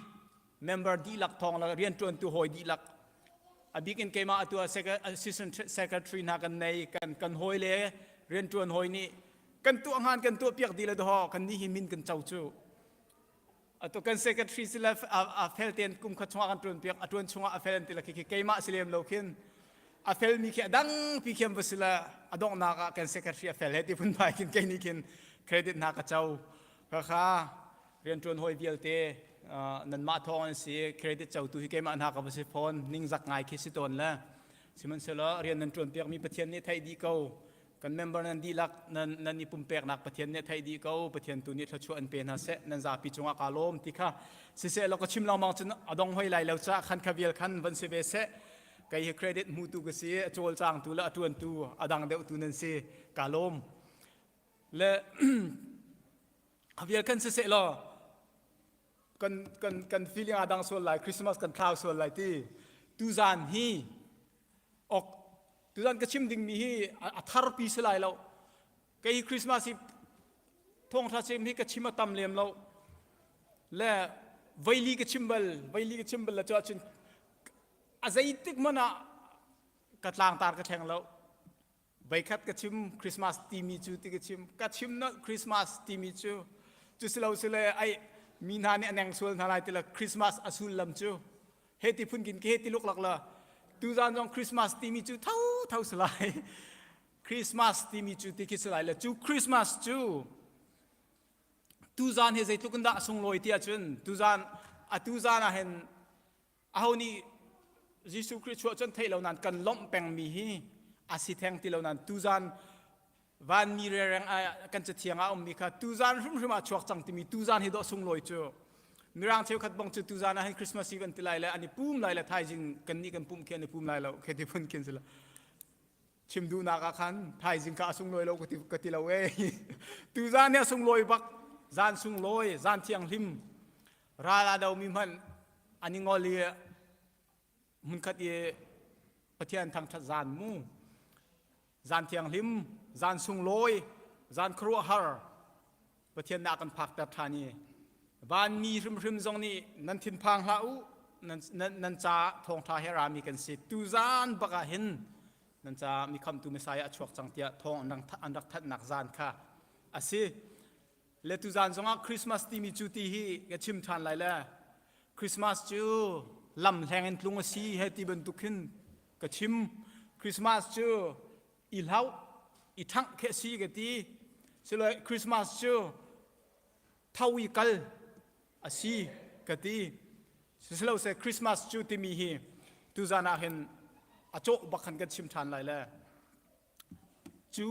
member dihlak thawng le rianṭuantu hawi dihlak a bik in keimah atu assistant secretary hna kan nei kan kan hawi le rianṭuan hawi nih kan tuah ngan kan tuah piak dih le daw kan nih hi min kan co cu atu kan secretary si le a fel ten kum khat chungah kan ṭuan piak a ṭuan chungah a fel an ti le khi keimah si lem lo khin a fel mi khi a dang pi khiam va si le a donghnak ah kan secretary a fel he ti phun phai khin kei nih khin credit hna ka co Khakha rianṭuan hawi vialte nanmah thawng an si credit cotu hi keimah hna ka va si fawn ningzak ngai khi si tawn le sihmanhsehlaw rian nan ṭuan piakmi Pathian nih theih dih ko kan member nan dihlak nan nan i pumpeknak Pathian nih theih dih ko Pathian tu nih thluachuah an pe hna seh nan zapi cungah kaa lawm ti kha siseh law ka chim lengmang cun a dong hoi lai lo ca khan kha vial khan van si ve seh kei hi credit hmutu ka si a cawlcangtu le a ṭuantu a dang deuhtu nan si kaa lawm Le a vial kan siseh law kan kan kan feeling a dang sual lai Christmas kan thlau sual lai ti tuzan hi ok tuzan ka chim ding mi hi a tharpi si lai lo kei hi Christmas hi thawngtha chim hi ka chim a tam lem lo le veili ka chim bal veili ka chim bal la cu ahcun a zeitik hmanh ah ka tlangtar ka thleng lo Voikhat ka chim Christmas timi cu ti ka chim ka chim nolh Christmas timi cu cu si lo sile ai mi hna nih a neng sual hna lai ti le Christmas a sullam cu he ti phun kin ke he ti luklak la tuzan zong Christmas timi cu tho tho si lai Christmas timi cu ti khi si lai le cu Christmas cu tuzan hi zeitluk in dah a sunglawi ti ahcun tuzan atu zan ah hin Aho nih Jesuh Khrih chuah cun theih lo nain kan lawmh pengmi hi a si theng ti lo nain tuzan vanmi rereng kan cathiang ah ummi kha tuzan hrimhrim ah chuak cang timi tuzan hi dawh sunglawi cu mirang cheukhat bang cu tuzan ah hin Christmas Eve an ti lai le an i pum lai le thaizing kan nih kan pum khi an i pum lai lo khi ti phun khin si lo chim duhnak ah khan thaizing kha a sunglawi lo ka ti, ka ti lo ee tuzan hi a sunglawi bak zan sunglawi zan thianghlim ral a domi hmanh an i ngol i hmunkhat i Pathian thangṭhat zan mu zan thianghlim zan sunglawi zan khuaruahhar Pathian nih a kan phakter ṭhan i vanmi hrimhrim zong nih nan thinphang hlah u nan, nan, nan caah thawngṭha he rami kan si tuzan bak ah hin nan caah mi khamtu Messiah a chuak cang tiah thawng an rak, an rak thanhnak zan kha a si le tuzan zongah Christmas timi cu ti hi ka chim ṭhan lai le Christmas cu lam hleng in tlung a si he ti bantuk hin ka chim Christmas cu i hlauh i ṭhangh khi a si ka ti silo Christmas cu tho i kal. A si ka ti. Sisilo se Christmas cu timi hi tuzan ah hin a cawh bak khan kan chim ṭhan lai le cu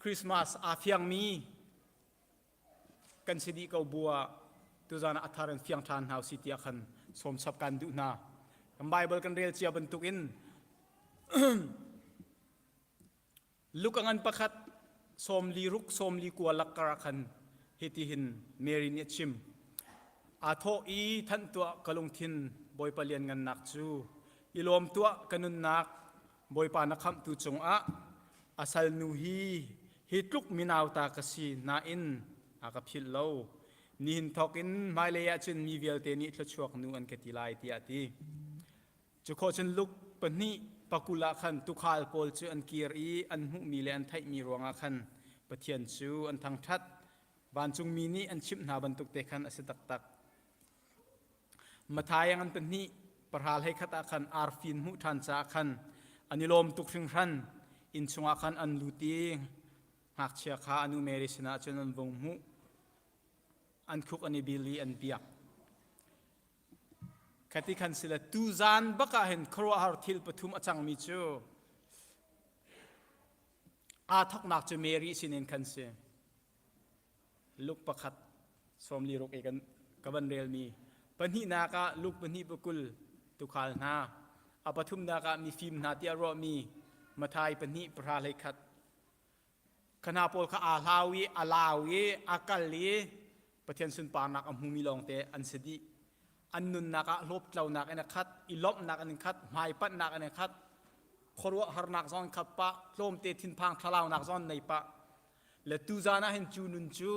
Christmas aa fiangmi kan si dih ko bu ah tuzan ah a thar in fiang ṭhan hna usih tiah khan sawm chap kan duh hna. Kan Bible kan rel cia bantukin Luka ngan pakhat sawmli ruk sawmli kua lakkar ah khan hitihin Mary nih a chim. Aa thawh i thanh tuah ka lungthin Bawipa lianngannak cu i lawm tuah ka nunnak Bawipa na khamhtu cungah a salnu hi hi tluk minauta ka si nain a ka philh lo. Nihin thawk in hmailei ah cun mi vialte nih thluachuak nu an ka ti lai tiah a ti. Cu khawh cun Luke pahnih pakul ah khan tuukhal pawl cu an kir i an hmuhmi le an theihmi ruangah khan Pathian cu an thangṭhat. Vancungmi nih an chimh hna bantuk te khan a si taktak. Matthai ngan pahnih pahra hlei khat ah khan arfi an hmuh ṭhan caah khan an i lawm tuk hringhran. Inn chungah khan an lut i ngakchia kha a nu Mary sinah cun an vung hmuh. An khuk an i bil i an biak. Khati khan sile tuzan bak ah hin khuaruahhar thil pathum a cangmi cu aa thawknak cu Mary sinin khan si. Luke pakhat sawmli ruk i kan ka van relmi pahnihnak ah Luke pahnih pakul tukhal hna a pathumnak ah mifim hna tiah ruahmi Mathai pahnih pahra hlei khat Kha hna pawl kha aa hlau i a lau i a kal i Pathian sunparnak a hmumi lawngte an si dih. An nunnak ah hlawptlonak in a khat, i lawmhnak in khat, hmaipanhnak in a khat, khuaruahharnak zong in khat pah, tlawmte thinphang thlalaunak zong an nei pah. Le tuzan ah hin cu nun cu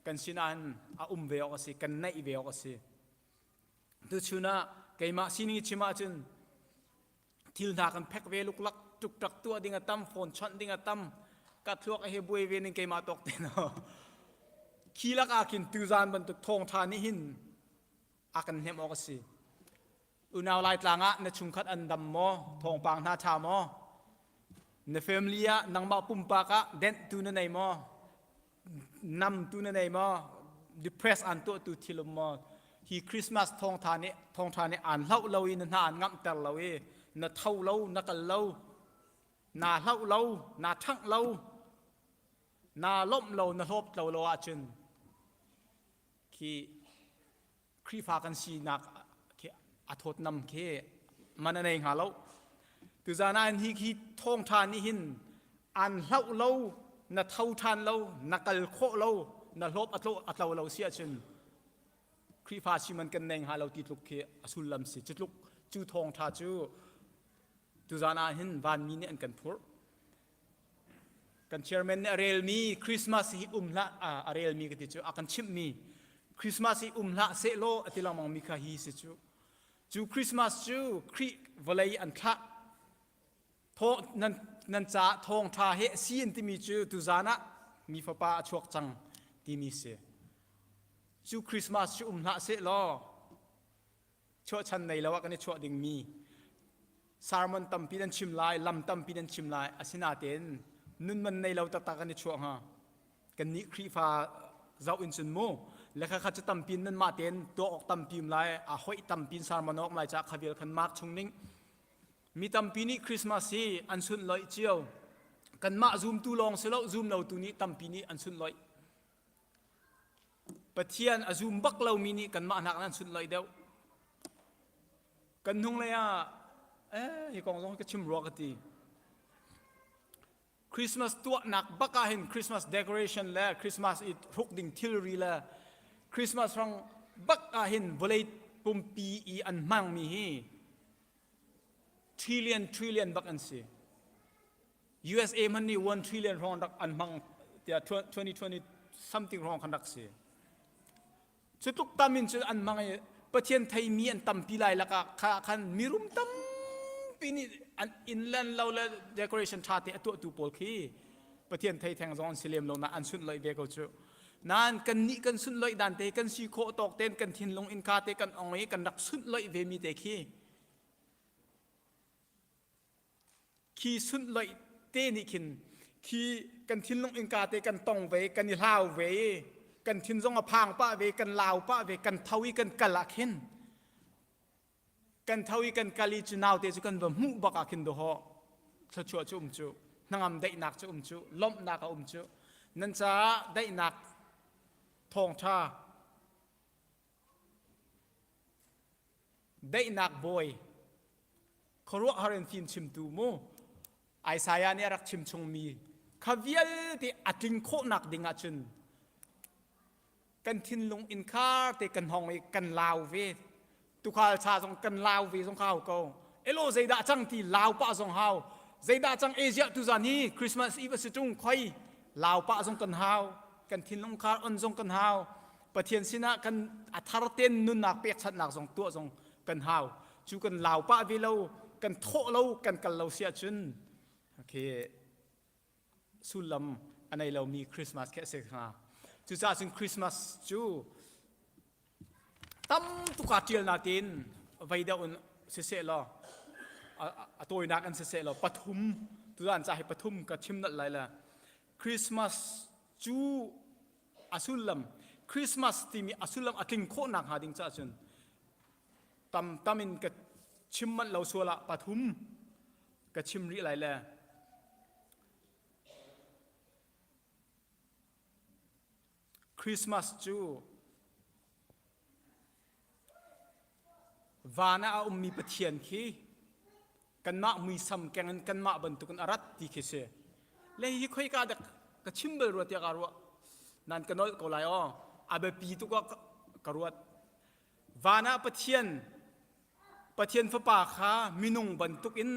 kan sinah hin a um ve awk a si, kan neih ve awk a si. Tuchun ah keimah sining i chim ahcun thil hna kan phek ve luklak ṭukṭak tuah ding a tam phone chawnh ding a tam ka thluak a he buai ve ning keimah tawk te no khi lak ah khin tuzan bantuk thawngṭha nih hin a kan hnemh awk a si unau laitlang ah na chungkhat an dam maw thawngpang hna ṭha maw na family ah nangmah pumpak ah denh tu na nei maw nam tu na nei maw depress an tuah tu thil um maw hi Christmas thawngtha nih thawngtha nih aan hlauh lo i na hna an ngamhter lo i na tho lo na kal lo na hlauh lo na ṭhangh lo na lawmh lo na hlawp tlo lo ahcun khi Khrihfa kan sinak khi a thawtnam khi man a nei hnga lo. Tuzan ah hi khi thawngṭha nih hin an hlauh lo, na tho ṭhan lo, na kal khawh lo, na hlawp a tlo a tlo lo si ahcun Khrihfa si man kan nei hnga lo ti tluk khi a sullam si. Cu tluk cu thawngṭha cu tuzan ah hin vanmi nih an kan phurh. Kan chairman nih a relmi Christmas hi um hlah a relmi ka ti cu a kan chimhmi Christmas hi um hlah sehlaw a ti lengmang mi kha hi si cu. Cu Christmas cu Khrih vawlei an thlah thaw nan nan caah thawngṭha he a si an timi cu tuzan ah mi fapa a chuak cang timi si. Cu Christmas cu um hlah sehlaw chuahchan nei lo ah kan i chuah dingmi sermon tampi nan chim lai lam tampi nan chim lai asinain nun man nei lo taktak kan i chuah hnga kannih Khrihfa zoh in cun mu lekha kha cu tampi nan mah tein tuah awk tampi um lai a hoih tampi in sermon awk lai ca khavial khan mark chung ning mi tampi nih Christmas hi an sun loih cio kanmah zumtu lawng si lo zum lo tu nih tampi nih an sun loih Pathian a zum bak lomi nih kanmah hnak an sunhlawih deuh. Kan hnunglei ah eh hi kong zong ka chim rua ka ti. Christmas tuahnak bak ah hin Christmas decoration le Christmas i hruk ding thilri le Christmas rang bak ah hin vawlei pumpi i an hmangmi hi trillion trillion bak an si. USA hmanh nih 1 trillion hrawng rak an hmang tiah 2020 something hrawng khan rak si. Cu tluk tam in cun an hmang i Pathian theimi an tampi lai lakah kha khan mirum tampi nih an inn le an lo le decoration ṭha te a tuahtu pawl khi Pathian thei theng zong an si lem lo na an sunhlawih ve ko cu. Nain kannih kan sunhlawih dan te kan si khawh tawk tein kan thinlung innka te kan ong i kan rak sunhlawih ve mi te khi Khi sunhlawih te nih khin khi kan thinlung innka te kan tong ve kan i hlau ve i. Kan thin zong a phang pah ve, kan lau pah ve, kan tho i kan kal ah khin kan tho i kan kal i cu naute cu kan va hmuh bak ah khin dawhawh thluachuah cu um cu hnangam daihnak cu um cu lawmhnak a um cu nan caah daihnak thawngṭha daihnak bawi khuaruahhar in fim chimtu mu Isaiah nih a rak chim chungmi kha vialte a tling khawhnak ding ahcun kan thinlung innkhar te kan hong i kan lau ve tukhal cha zong kan lau ve zong hau ko elo zeidah cang ti lau pah zong hau zeidah cang Asia tu zan hi Christmas Eve a si tung khoi lau pah zong kan hau kan thinlung khar on zong kan hau Pathian sinah kan a thar ten nunnak pekchanhnak zong tuah zong kan hau cu kan lau pah ve lo kan thawh lo kan kal lo si ahcun okay sullam a nei lomi Christmas khi a si hnga. Cucaah cun Christmas cu tam tuk aa ṭial natin vei deuh in siseh law a tawinak in siseh law pathum tuzaan ca hi pathum ka chim nalh lai le Christmas cu a sullam Christmas timi a sullam a tling khawh nak hnga ding caah cun tam tam in ka chim manh lo sual ah pathum ka chim rih lai le Christmas cu van ah a ummi Pathian khi kanmah muisam keng in kanmah bantukin a rat ti khi si. Le hi khoika dak ka chim bal rua tiah ka ruah. Nan ka nolh ko lai aw. A biapi tuk ah ka ruat. Van ah Pathian Pathian Fapa kha minung bantukin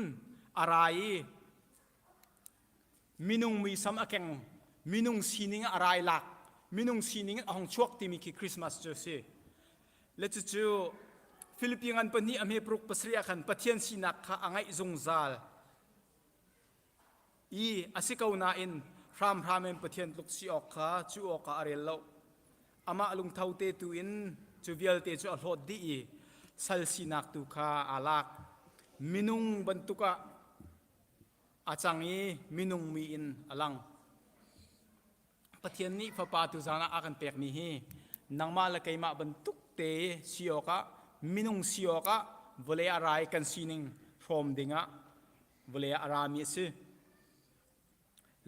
a ra i minung muisam a keng, minung sining a rai lak, minung sining a hong chuak timi khi Christmas cu a si. Le cucu Philippi ngan pahnih a hme paruk pasarih ah khan Pathian sinak kha a ngaih zungzal. I a si ko nain hramhram in Pathian tluk si awk kha cu awkah a rel lo. Amah lungtho te tu in cu vialte cu a hlawt dih i sal sinak tu kha aa lak. Minung bantuk ah a cang i minung mi in a lang. Pathian nih fapa tuzaan ah a kan pekmi hi nangmah le keimah bantuk te si awkah minung si awkah vawlei a rai kan sining hrawm dingah vawlei ah a rami a si.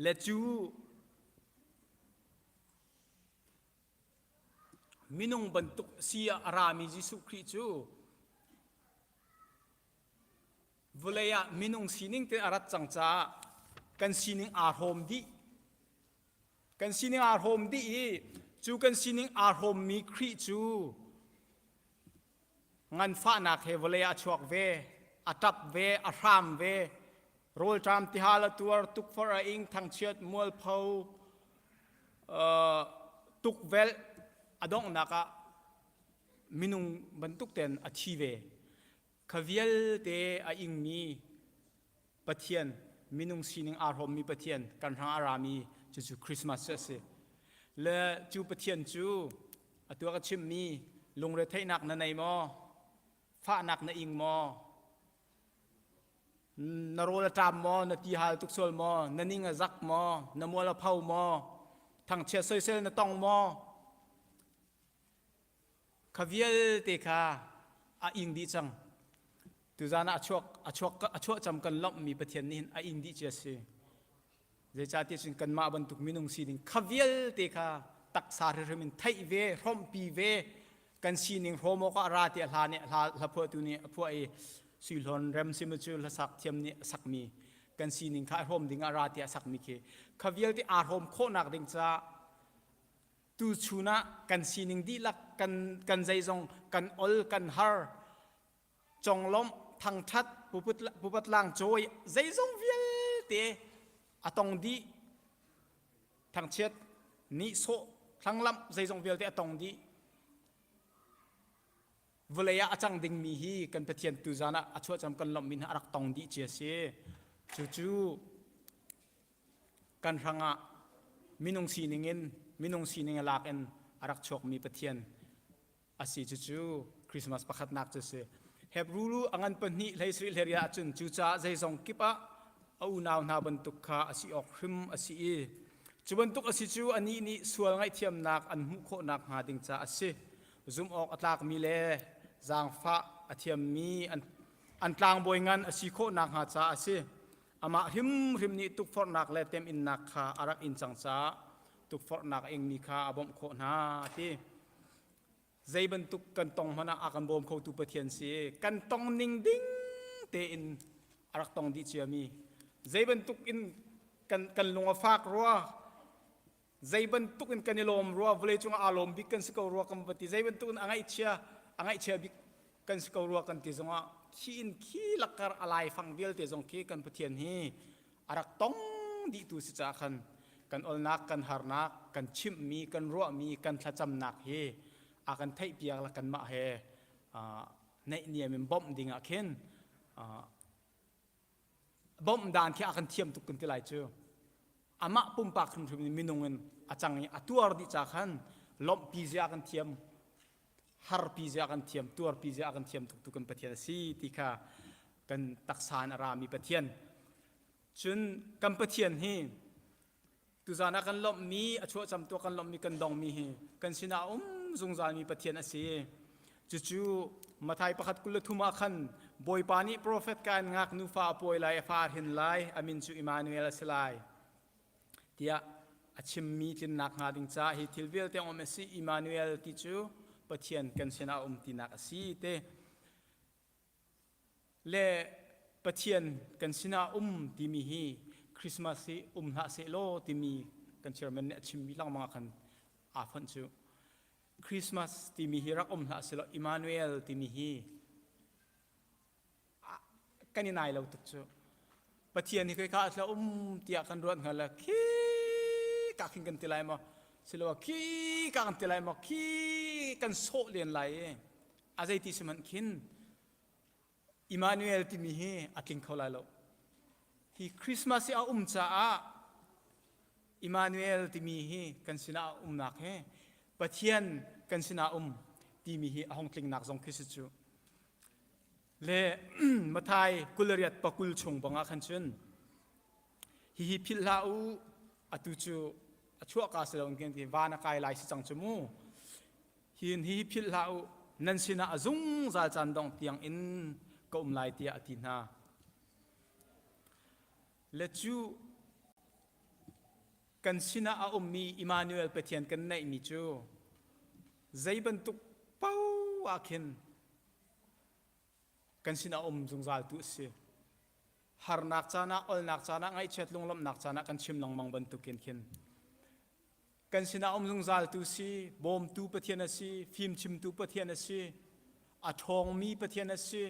Le cu minung bantuk si ah a rami Jesuh Khrih cu vawlei ah minung sining te a rat cang caah kan sining aa hrawm dih. Kan sining aa hrawm dih i cu kan sining aa hrawmmi Khrih cu Nganfahnak he vawlei ah a chuak ve, a ṭap ve, a hram ve. Rawlṭam tihal a tuar, tukforh a ing, thangchiat, mualpho, uh, tukvelh, a donghnak ah minung bantuk ten a thi ve. Kha vialte a ingmi Pathian, minung sining aa hrawmmi Pathian, kan hrang a rami cucu Christmas cu a si. Le cu Pathian cu atu a ka chimmi lungretheihnak na nei maw? Fahnak na ing maw? Na rawl a ṭam maw? Na ti hal tuk sual maw? Na ning a zak maw? Na mual a pho maw? Thangchiat soisel na tong maw? Kha vialte kha a ing dih cang. Tuzaan ah a chuak a chuak a chuah cam kan lawmhmi Pathian nih hin a ing dih cia si. Zeicahtiah cun kanmah bantuk minung sining kha vialte kha taksa hrimhrim in theih ve, hrawmhpi ve, kan sining hrawm awkah ra tiah hla nih hla hla phuahtu nih a phuah i Suihlawn Rem Simu cu hlasak thiam nih a sakmi kan sining kha a hrawm ding ah ra tiah a sakmi khi kha vialte aa hrawm khawhnak ding caah tuchun ah kan sining dihlak kan kan zeizong kan ol kan har conglawmh thangthat pupat lang cawi zeizong vialte a tong dih thangchiat nihsawh thlanglamh zeizong vialte a tong dih vawlei ah a cang dingmi hi kan Pathian tuzan ah a chuahcam kan lawmhmi hna a rak tong dih cia si cucu kan hrangah minung sining in minung sining a lak in a rak chuakmi Pathian a si cucu Christmas pakhatnak cu si Hebrew a ngan pahnih hlei sarih hlei riat ahcun cucaah zeizong kip ah a unau hna bantuk kha a si awk hrim a si i. Cu bantuk a si cu anih nih sual ngaihthiamnak an hmuh khawh nakhnga ding caah a si. Zumh awk a tlakmi le zaangfah a thiammi an, an tlangbawi ngan a si khawh nakhnga caah a si. Amah hrimhrim nih tukforhnak le teminnak kha a rak in cang caah tukforhnak a ingmi kha a bawmh khawh hna a ti. Zei bantuk kan tong hmanh ah a kan bawm khotu Pathian si. Kan tong ning ding tein a rak tong dih ciami. Zei bantuk in kan, kan lung a fak rua, zei bantuk in kan i lawm rua, vawlei cungah aa lawm bik kan si ko rua kan va ti. Zei bantuk in a ngaihchia, a ngaihchia bik kan si ko rua kan ti zongah khi in khi lakar a laifang vialte zong khi kan Pathian hi a rak tong dihtu si caah khan kan olnak kan harnak kan chimhmi kan ruahmi kan thlacamnak hi a kan theihpiak le kanmah he naihniam in bawmh ding ah khin bawmh dan khi a kan thiam tuk kan ti lai cu amah pumpak hrimhrim in minung in a cang i a tuar dih ca khan lawmhpi zia kan thiam harpi zia kan thiam tuarpi zia kan thiam tuk tu kan Pathian a si ti kha kan taksa in a rami Pathian cun kan Pathian hi tuzan ah kan lawmhmi a chuahcam tuah kan lawmhmi kan dongmi hi kan sinah um zungzalmi Pathian a si cucu Mathai pakhat 23 ah khan Bawipa nih profet ka in ngak nufa a pawi lai a fa a hrin lai a min cu Immanuel a si lai tiah a chimmi tlinnak hnga ding caah hi thil vialte um a si Immanuel ti cu Pathian kan sinah a um tinak a si te le Pathian kan sinah um timi hi Christmas hi um hlah seh law timi kan chairman nih a chimmi lengmang ah khan aa fonh cu Christmas timi hi rak um hlah seh law Immanuel timi hi kan i nai lo tuk cu Pathian hi khoi a um tiah kan ruat hnga le khi ka khin kan ti lai maw siloah khi ka kan ti lai maw khi kan sawh len lai i a zei ti sihmanh khin Emmanuel timi hi a tling kho lai lo hi Christmas hi a um caah Emmanuel timi hi kan sinah a umnak he Pathian kan sinah um timi hi a hong tlingnak zong khi si cu Le Mathai 28 pakul chung bangah khan cun hihi philh hlah u atu cu a chuahka si lo in ti van a kai lai si cang cu mu hin hihi philh hlah u nan sinah a zungzal caan dong tiang in ka um lai tiah a ti hna le cu kan sinah a ummi Immanuel Pathian kan neihmi cu zei bantuk paoh ah khin kan sinah um zungzal tu a si. Harnak caan ah, olnak caan ah, ngaihchiat lunglawmhnak caan ah kan chim lengmang bantukin khin kan sinah um zungzal tu si, bawmtu Pathian a si, fimchimtu Pathian a si, a ṭhawngmi Pathian a si,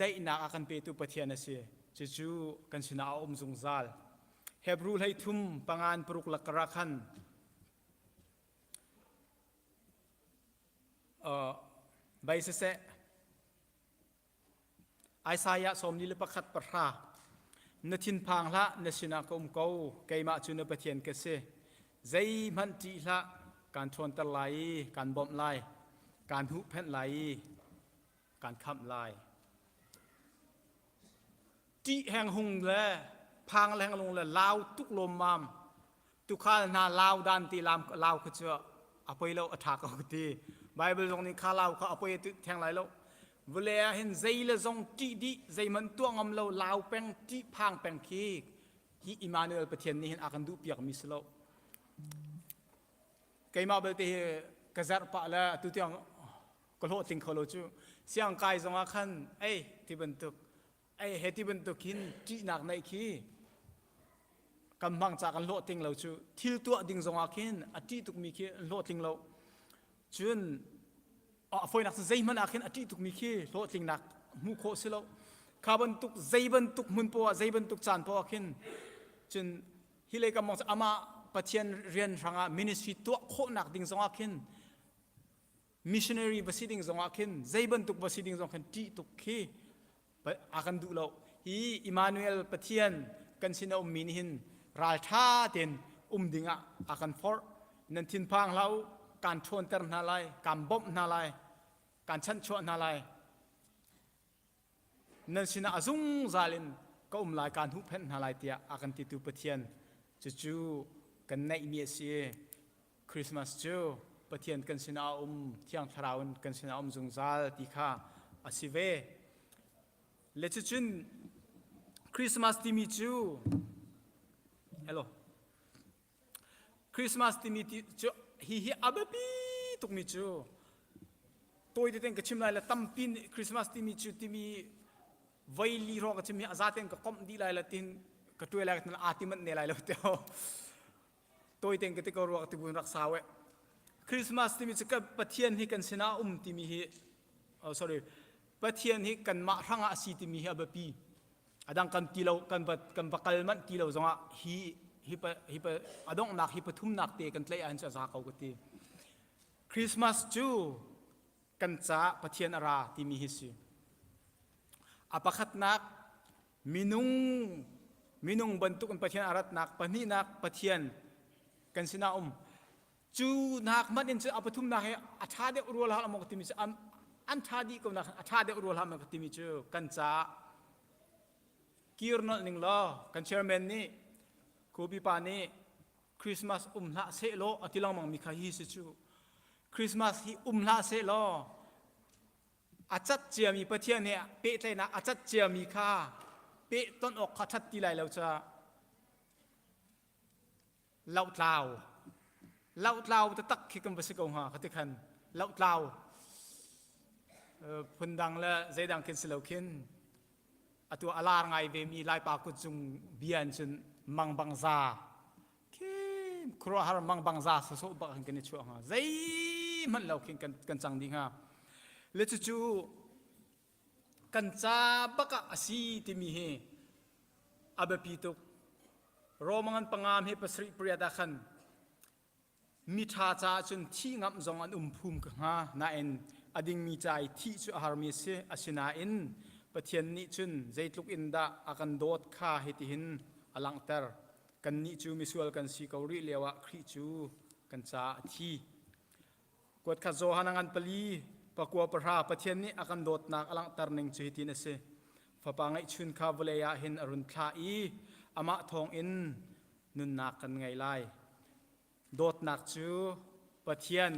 daihnak a kan petu Pathian a si. Cucu kan sinah a um zungzal. Hebrew hlei thum pangan paruk lakara khan Bai siseh, Isaiah 41 pahra Na thinphang hlah, na sinah ka um ko, keimah cu na Pathian ka si. Zeihmanh ṭih hlah, kaan ṭhawnter lai i kaan bawmh lai, kaan huhphenh lai i kaan khamh lai. Ṭih henghung le phang lenglung le lau tuk lawmmam tukhal hna lau dan ti lam lau kha cu a poi lo a ṭha ko ka ti Bible zong nih kha lau kha a poi theng lai lo vawlei ah hin zei le zong ṭih dih zeihmanh tuah ngam lo lau peng ṭih phang peng khi hi Emmanuel Pathian nih hin a kan duh piak mi si lo keimah belte hi ka zerh pah le atu tiang ka hlawhtling kho lo cu siang kai zong ah khan ei ti bantuk ei he ti bantuk hin ṭihnak neih khi kan hmang ca kan hlawhtling lo cu thil tuah ding zong ah khin a ṭih tukmi khi an hlawhtling lo cun a fawinak cu zeihmanh ah khin a ṭih tukmi khi hlawhtlingnak hmuh khawh si lo kha bantuk zei bantuk hmun poah ah zei bantuk caan poah ah khin cun hi lei kam amah Pathian rian hrangah ministry tuah khawhnak ding zong ah khin missionary va si ding zongah khin zei bantuk va si ding zong khin ṭih tuk khi a kan duh lo hi Emmanuel Pathian kan sin a ummi nih hin ralṭha tein um dingah a kan forh nan thinphang hlah u kaan ṭhawnter hna lai kaan bawmh hna lai kaan chanhchuah hna lai nan sinah a zungzal in. ka um lai kaan huhphenh hna lai tiah a kan titu Pathian cucu kan neihmi a si. Christmas cu Pathian kan sinah a um, Thiang Thlarau in kan sinah a um zungzal ti kha a si ve. Le cucun Christmas timi cu hello Christmas timi cu hi hi a biapi tukmi cu tawi teten ka chim lai le tampi nih Christmas timi cu timi voi li hrawng ka chim hi a zaten ka komh dih lai le tin ka tuai lai ka aa ti manh ne lai lo teo tawi ten ka ti ko ruak ti bun rak sau e Christmas timi cu ka Pathian hi kan sinah um timi hi oh sorry Pathian hi kanmah hrangah a si timi hi a biapi A dang kan ti lo kan va kan va kal manh ti lo zongah hi hi pa hi pa a donghnak hi pathumnak te kan tlaih ahcun a za ko ka ti. Christmas cu kan caah Pathian a ra timi hi si. A pakhatnak minung minung bantuk in Pathian a ratnak pahnihnak Pathian kan sinah um Cu nak hmanh in cu a pathumnak hi a ṭha deuh rua hlah maw ka timi cu an ṭha dih ko nak a ṭha deuh rua hlah maw ka timi cu kan caah kir nolh ning law kan chairman nih Kobe pa nih Christmas um hlah seh law a ti lengmang mi kha hi si cu Christmas hi um hlah seh law a cat ciami Pathian he pehtlaihnak a cat ciami kha peh ton awk kha ṭhat ti lai lo ca Lohtlau. Lohtlau taktak khi kan va si ko hnga khati khan. Lohtlau. Phundang le zeidang khin si lo khin. Atu a lar ngai ve mi Laipa kutzung bia in cun mangbang za. Khin khuaruahhar mangbang za sawsawh bak khan kan i chuah hnga. Zeihmanh lo khin kan, kan cang dih hnga. Le cucu kan ca bak ah a si timi hi a biapi tuk. Rome ngan panga he pasarih pariat ah khan miṭha caah cun thih ngamh zong an um phum ka hnga nain a dingmi ca i thih cu a harmi a si asinain Pathian nih cun zeitluk in dah a kan dawt kha hitihin a langhter kannih cu misual kan si ko rih lioah Khrih cu kan caah a thi Kuatkhat Johan a ngan pali pakua pahra Pathian nih a kan dawtnak a langhter ning cu hitin a si. Fapa ngeihchun kha vawlei ah hin a run thlah i amah thawngin nunnak kan ngei lai. Dawtnak cu Pathian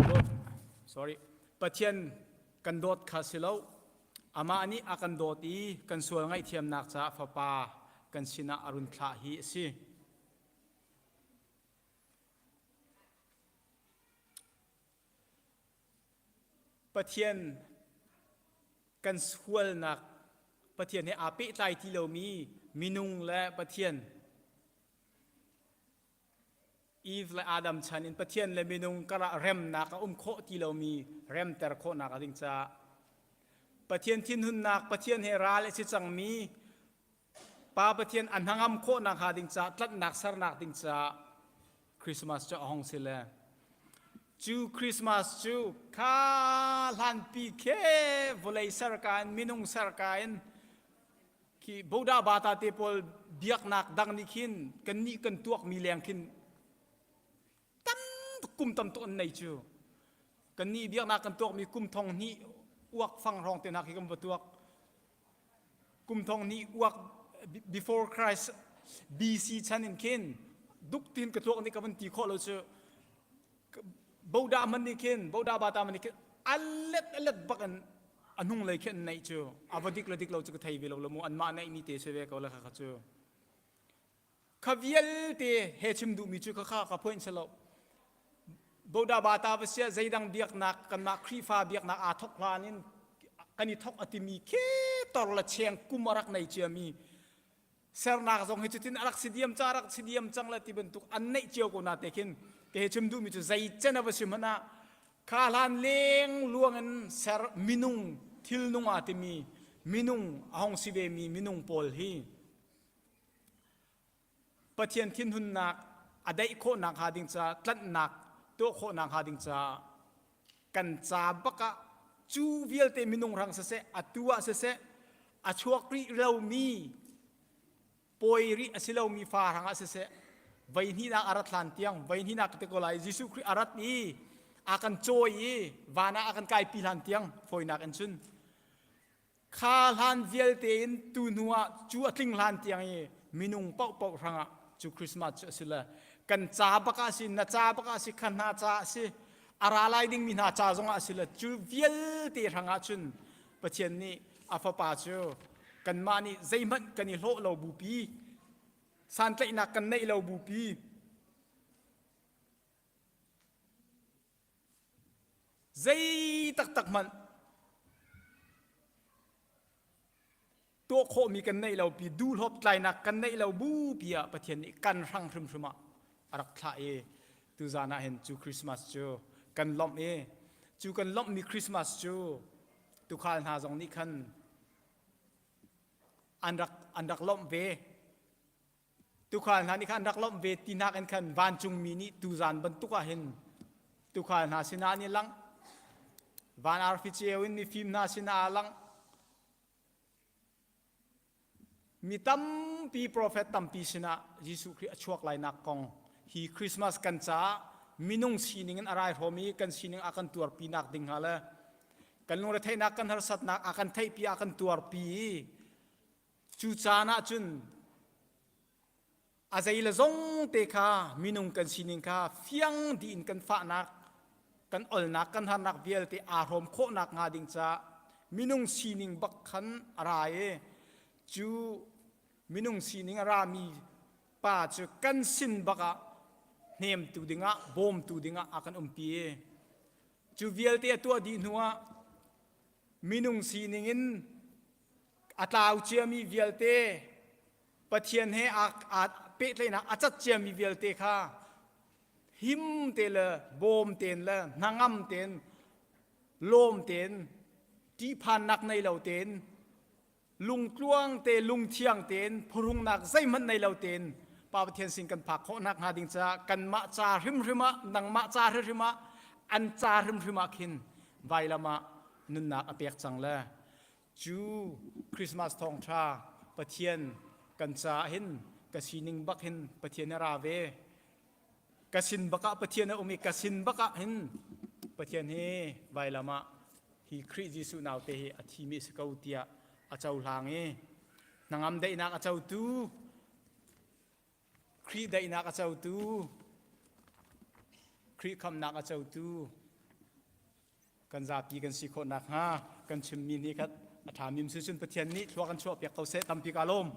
dawt sorry Pathian kan dawt kha si lo amah nih a kan dawt i kan sual ngaihthiamnak caah Fapa kan sinah a run thlah hi a si. Pathian kan sualnak Pathian he aa pehtlai ti lomi minung le Pathian Eve le Adam chan in Pathian le minung karah remnak a um khawh ti lomi remter khawhnak a ding caah Pathian thinhunnak Pathian he ral a si cangmi Pa Pathian a hnangam khawhnak hnga ding caah tlanhnak sernak ding caah Christmas cu a hong si le cu Christmas cu kha hlanpi khe vawlei serka in minung serka in khi Buddha bata te pawl biaknak dang nih khin kannih kan tuakmi leng khin tam tuk kum tam tuk an nei cu kannih biaknak kan tuakmi kum thong hnih uak fang hrawng te hna khi kan va tuak Kum thong hnih uak before Christ BC chan in khin duk tin ka tuak nih ka van ti khawh lo cu boda man nih khin boda bata man nih khin alet alet bak in a hnung lei khin an neih cu a va dik le dik lo cu ka thei ve lo lo mu anmah neih mi te si ve ko le kha kha cu Kha vialte he chim duhmi cu khakha ka phoin si lo. Boda bata va sia zeidang biaknak kanmah Khrihfa biaknak aa thok hlan in kan i thok a timi khi tor le cheng kum a rak nei ciami sernak zong hi cutin a rak si diam ca rak si diam cang le ti bantuk an neih cio ko na te khin ke he chim duhmi cu zei cen a va si hmanh ah kha hlan leng luang in ser minung thil nung aa timi minung a hong si ve mi minung pawl hi Pathian thinhunnak a daih khawhnak hnga ding caah tlanhnak tuah khawhnak hnga ding caah kan ca bak ah cu vialte minung hrang siseh atu ah siseh a chuak rih lomi pawi rih a si lomi fa hrang ah siseh voi hnihnak a rat hlan tiang voi hnihnak te ko lai Jesuh Khrih a rat i a kan cawi i van ah a kan kaipi hlan tiang fawinak in cun. Kha hlan vialte in tu hnu ah cu a tling hlan tiang i minung paohpaoh hrangah cu Christmas cu a si le kan ca bak ah si na ca bak ah si kha hna ca a si a ra lai dingmi hna ca zongah a si le cu vialte hrangah cun Pathian nih a fapa cu kanmah nih zeihmanh kan i hlawh lo bupi santlaihnak kan neih lo bupi Zei taktak hmanh tuah khawhmi kan neih lo pi duhlawp tlainak kan neih lo bu pi ah Pathian nih kan hrang hrimhrim ah a rak thlah i tuzan ah hin cu Christmas cu kan lawmh i cu kan lawmhmi Christmas cu tukhal hna zong nih khan an rak an rak lawmh ve. Tuukhal hna nih khan an rak lawmh ve ti nakin khan vancungmi nih tuzan bantuk ah hin tuukhal hna sinah an i langh. Van arfi ceu in mifim hna sinah aa langh. Mi tampi profet tampi sinah Jesuh Khrih a chuak lainak kong hi Christmas kan caah minung sining in a rai hrawm i kan sining a kan tuarpinak ding hnga le kan lungretheihnak kan harsatnak a kan theihpi a kan tuarpi i Cu caan ah cun a zei le zong te kha minung kan sining kha fiang dih in kan fahnak, kan olnak, kan harnak vialte aa hrawm khawhnak hnga ding caah minung sining bak khan a ra i cu minung sining a rami pa cu kan sin bak ah hnemtu dingah, bawmtu dingah a kan umpi i cu vialte a tuah dih hnuah minung sining in A tlau ciami vialte Pathian he aa pehtlaihnak a cat ciami vialte kha him te le bawm tein le hnangam tein lawm tein ṭihphannak nei lo tein lungtluang te lungthiang tein phuhrungnak zeihmanh nei lo tein Pa Pathian sin kan phak khawh nak hnga ding caah kanmah ca hrimhrim ah nangmah ca hrimhrim ah an ca hrimhrim ah khin vailam ah nunnak a pek cang le Cu Christmas thawngṭha Pathian kan caah hin ka sining bak hin Pathian a ra ve. Ka sin bak ah Pathian a um i ka sin bak ah hin Pathian hi vailam ah hi Khrih Jesuh naute hi a thimi a si ko tiah a cohlang i hnangam daihnak a cotu Khrih daihnak a cotu Khrih khamnak a cotu kan zapi kan si khawh nakhnga kan chimmi nih khat a ṭhami um cun Pathian nih thlua kan chuahpiak ko seh tampi ka lawm.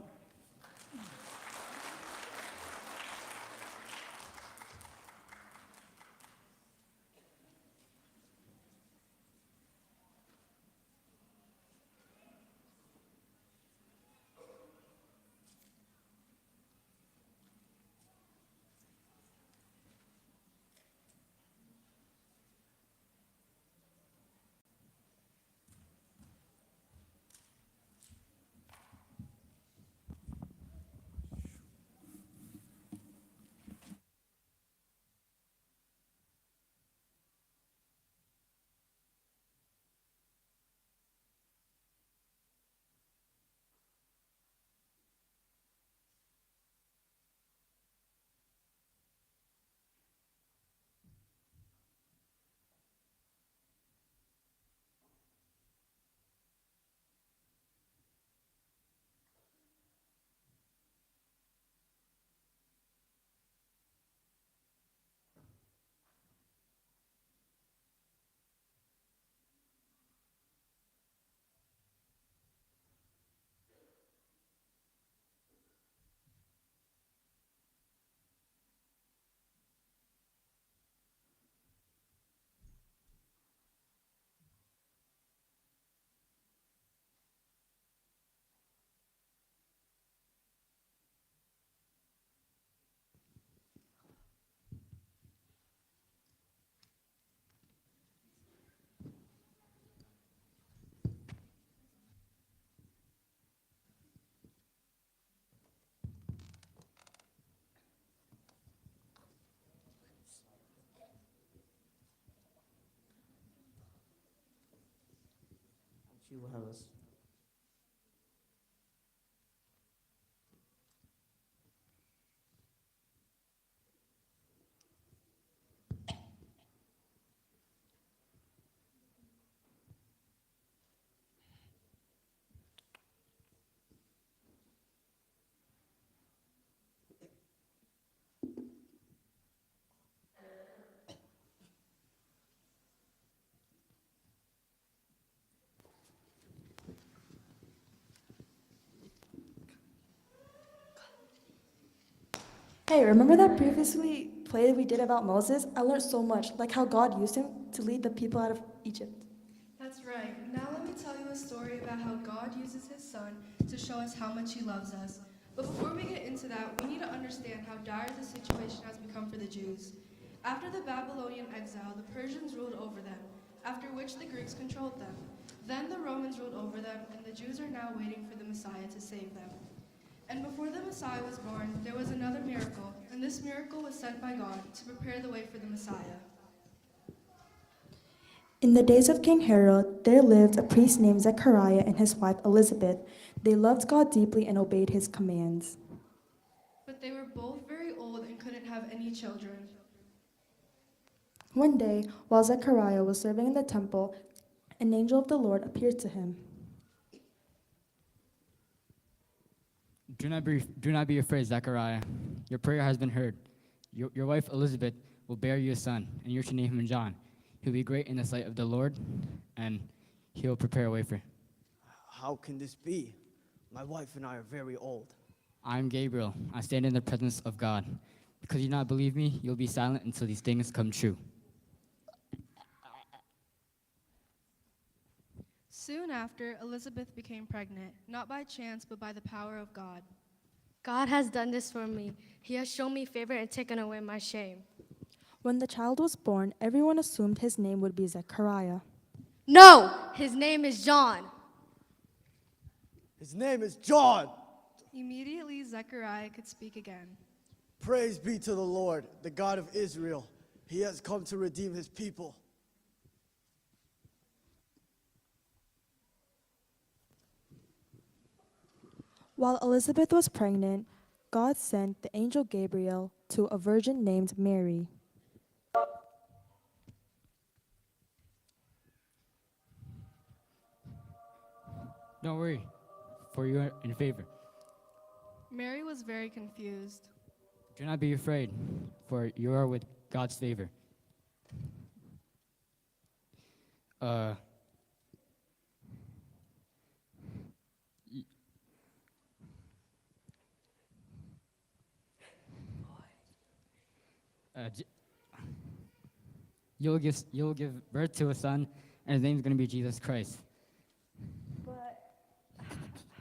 She will have us. Hey, remember that previously play we did about Moses? I learned so much, like how God used him to lead the people out of Egypt. That's right. Now let me tell you a story about how God uses his son to show us how much he loves us. But before we get into that, we need to understand how dire the situation has become for the Jews. After the Babylonian exile, the Persians ruled over them, after which the Greeks controlled them. Then the Romans ruled over them, and the Jews are now waiting for the Messiah to save them. And before the Messiah was born, there was another miracle, and this miracle was sent by God to prepare the way for the Messiah. In the days of King Herod, there lived a priest named Zechariah and his wife Elizabeth. They loved God deeply and obeyed his commands. But they were both very old and couldn't have any children. One day, while Zechariah was serving in the temple, an angel of the Lord appeared to him. Do not be, do not be afraid, Zechariah. Your prayer has been heard. Your, your wife Elizabeth will bear you a son, and you are to name him John. He'll be great in the sight of the Lord, and he will prepare a way for. How can this be? My wife and I are very old. I am Gabriel. I stand in the presence of God. Because you do not believe me, you'll be silent until these things come true. Soon after, Elizabeth became pregnant, not by chance, but by the power of God. God has done this for me. He has shown me favor and taken away my shame. When the child was born, everyone assumed his name would be Zechariah. No, his name is John. His name is John. Immediately, Zechariah could speak again. Praise be to the Lord, the God of Israel. He has come to redeem his people. While Elizabeth was pregnant, God sent the angel Gabriel to a virgin named Mary. Don't worry, for you are in favor. Mary was very confused. Do not be afraid, for you are with God's favor. Uh, y- uh, J- you'll give, you'll give birth to a son, and his name's going to be Jesus Christ. But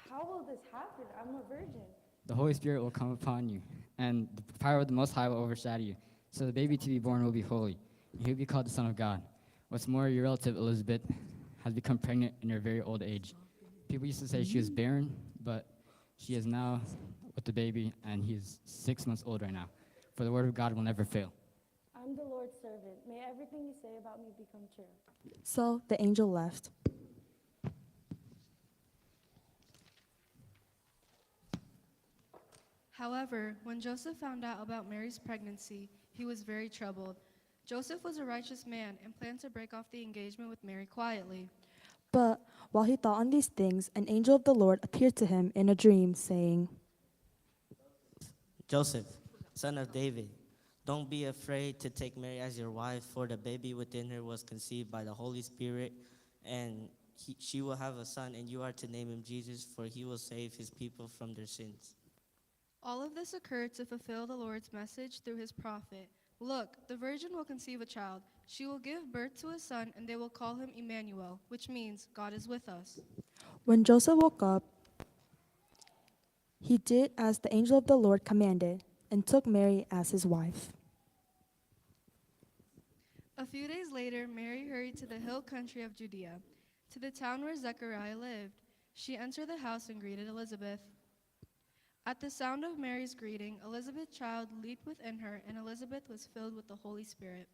how will this happen? I'm a virgin. The Holy Spirit will come upon you, and the power of the Most High will overshadow you. So the baby to be born will be holy, and he will be called the Son of God. What's more, your relative Elizabeth has become pregnant in her very old age. People used to say she was barren, but she is now with the baby, and he is 6 months old right now. For the word of God will never fail. I'm the Lord's servant. May everything you say about me become true. So the angel left. However, when Joseph found out about Mary's pregnancy, he was very troubled. Joseph was a righteous man and planned to break off the engagement with Mary quietly. But while he thought on these things, an angel of the Lord appeared to him in a dream, saying, Joseph, son of David, don't be afraid to take Mary as your wife, for the baby within her was conceived by the Holy Spirit, and he, she will have a son, and you are to name him Jesus, for he will save his people from their sins. All of this occurred to fulfill the Lord's message through his prophet. Look, the virgin will conceive a child. She will give birth to a son, and they will call him Emmanuel, which means God is with us. When Joseph woke up, he did as the angel of the Lord commanded and took Mary as his wife. A few days later, Mary hurried to the hill country of Judea, to the town where Zechariah lived. She entered the house and greeted Elizabeth. At the sound of Mary's greeting, Elizabeth's child leaped within her, and Elizabeth was filled with the Holy Spirit.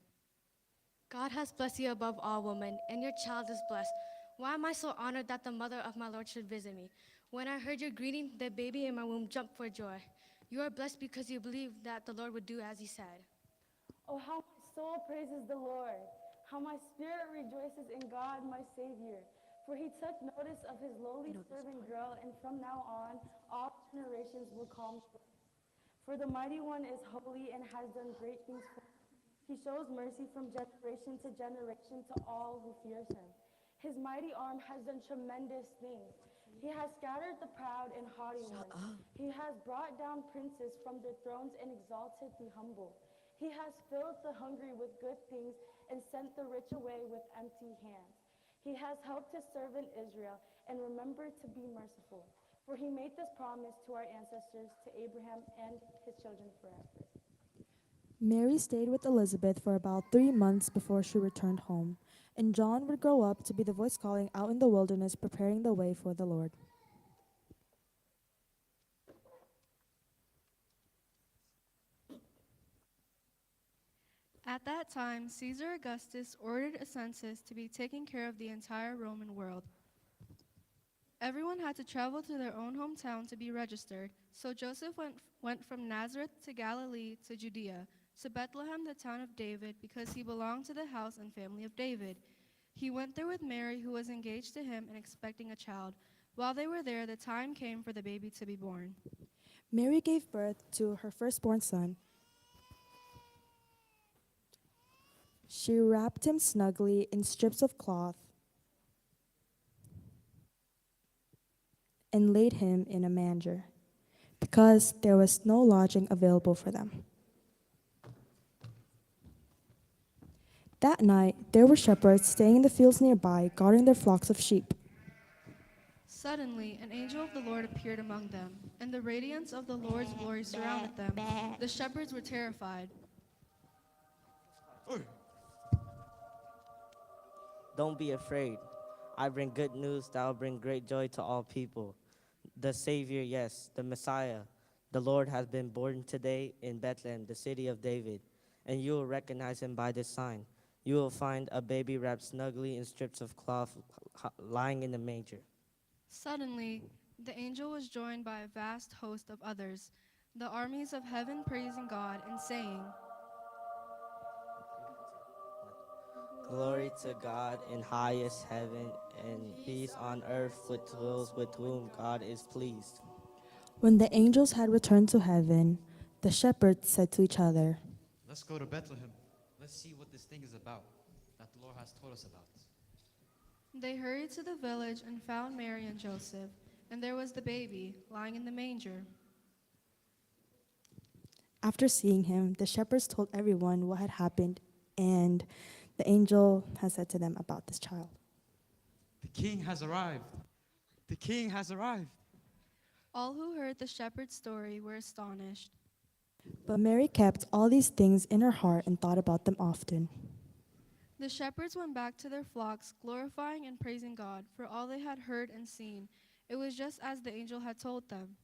God has blessed you above all women, and your child is blessed. Why am I so honored that the mother of my Lord should visit me? When I heard your greeting, the baby in my womb jumped for joy. You are blessed because you believed that the Lord would do as he said. Oh, how my soul praises the Lord. How my spirit rejoices in God, my Savior. For he took notice of his lowly servant girl, and from now on, all generations will call me blessed. For the mighty one is holy and has done great things for me. He shows mercy from generation to generation to all who fears him. His mighty arm has done tremendous things. He has scattered the proud and haughty ones. He has brought down princes from their thrones and exalted the humble. He has filled the hungry with good things and sent the rich away with empty hands. He has helped his servant Israel and remembered to be merciful. For he made this promise to our ancestors, to Abraham and his children forever. Mary stayed with Elizabeth for about 3 months before she returned home, and John would grow up to be the voice calling out in the wilderness, preparing the way for the Lord. At that time, Caesar Augustus ordered a census to be taken care of the entire Roman world. Everyone had to travel to their own hometown to be registered, so Joseph went from Nazareth to Galilee to Judea, to Bethlehem, the town of David, because he belonged to the house and family of David. He went there with Mary, who was engaged to him and expecting a child. While they were there, the time came for the baby to be born. Mary gave birth to her firstborn son. She wrapped him snugly in strips of cloth and laid him in a manger, because there was no lodging available for them. That night, there were shepherds staying in the fields nearby, guarding their flocks of sheep. Suddenly, an angel of the Lord appeared among them, and the radiance of the Lord's glory surrounded them. The shepherds were terrified. Don't be afraid. I bring good news that will bring great joy to all people. The Savior, yes, the Messiah, the Lord has been born today in Bethlehem, the city of David, and you will recognize him by this sign. You will find a baby wrapped snugly in strips of cloth lying in the manger. Suddenly, the angel was joined by a vast host of others, the armies of heaven praising God and saying, Glory to God in highest heaven and peace on earth with those with whom God is pleased. When the angels had returned to heaven, the shepherds said to each other, Let's go to Bethlehem. Let's see what this thing is about that the Lord has told us about. They hurried to the village and found Mary and Joseph, and there was the baby lying in the manger. After seeing him, the shepherds told everyone what had happened and the angel had said to them about this child. The king has arrived. The king has arrived. All who heard the shepherd's story were astonished. But Mary kept all these things in her heart and thought about them often. The shepherds went back to their flocks, glorifying and praising God for all they had heard and seen. It was just as the angel had told them.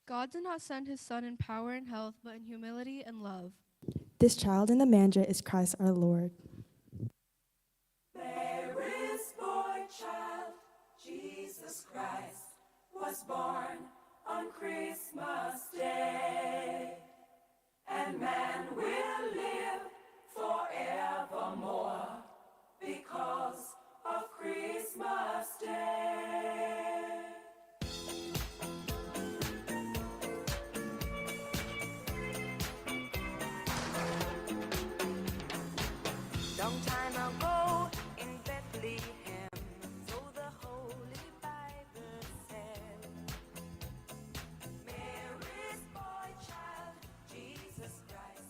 God did not send his son in power and health, but in humility and love. This child in the manger is Christ our Lord. Mary's boy child, Jesus Christ, was born on Christmas Day. And man will live forevermore because of Christmas Day. Long time ago in Bethlehem, so the Holy Bible said, Mary's boy child, Jesus Christ.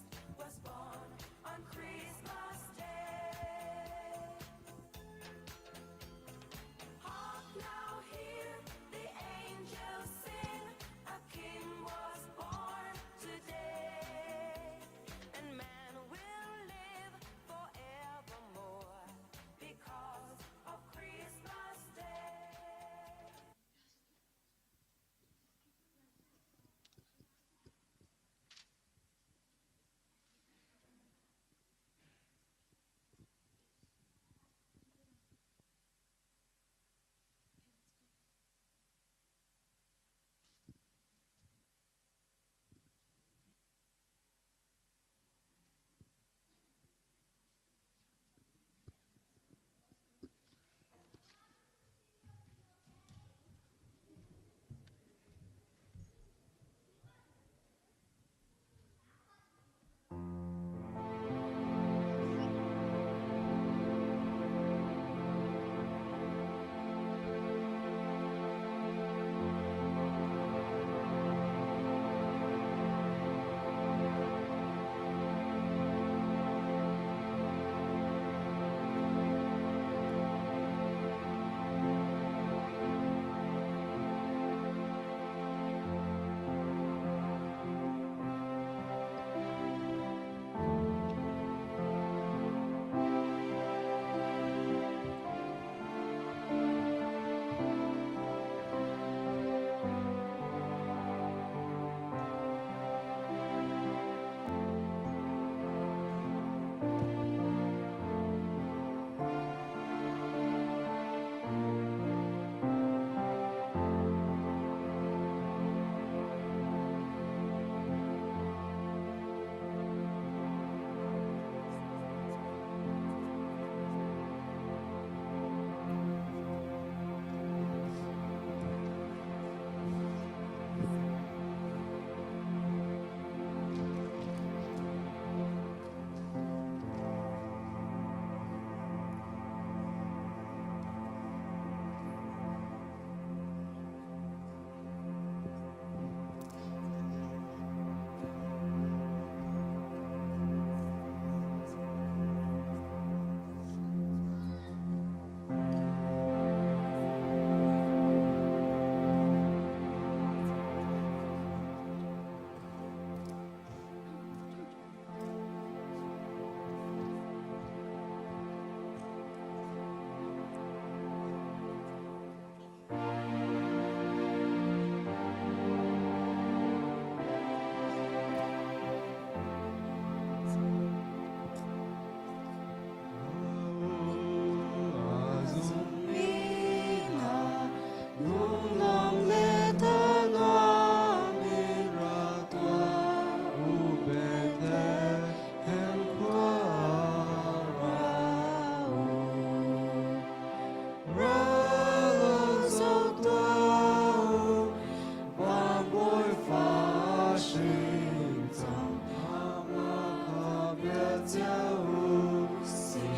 cio u si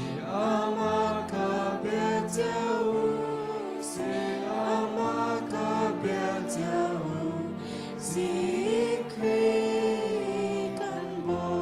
amah kha bia cio u si amah kha bia cio u si Khrih kan Bawi.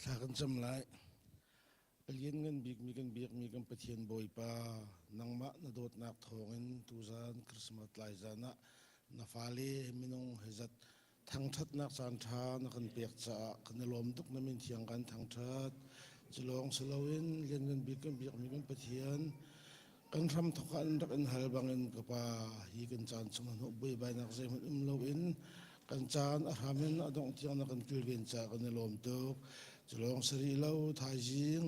Thla kan cam lai. A lianngan bikmi kan biakmi kan Pathian Bawipa, nangmah na dawtnak thawngin tuzan Christmas tlai zan ah na fale minung he zat thangṭhatnak caan ṭha na kan pek caah kan i lawm tuk na min thiang kan thangṭhat. Cu lawng si loin lianngan bik kan biakmi kan Pathian, kan hramthawk ah an rak in hal bangin ka Pa, hi kan caan chung hnawh buaibainak zeihmanh um loin kan caan a hram in a dongh tiang na kan kilven caah kan i lawm tuk. Cu lawng si rih lo, thaizing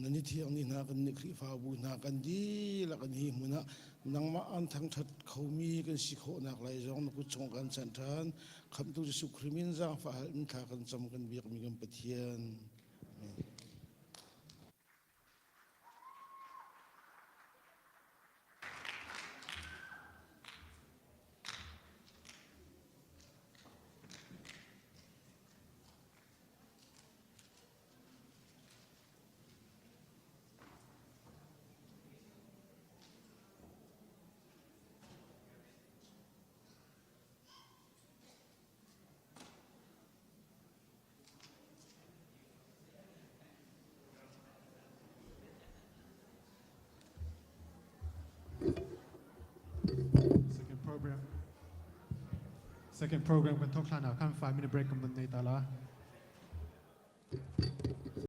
na ni thiang ni hna kan nih Khrihfabu hna kan dihlak in hi hmun ah nangmah an thangṭhat khomi kan si khawhnak lai zong na kut chung kan chanh ṭhan. Khamhtu Jesuh Khrih min zaangfah hal in thla kan cam kan biakmi kan Pathian. Amen. Second program. Second program kan thok hlan ah khan 5 minute break kan van nei ta la.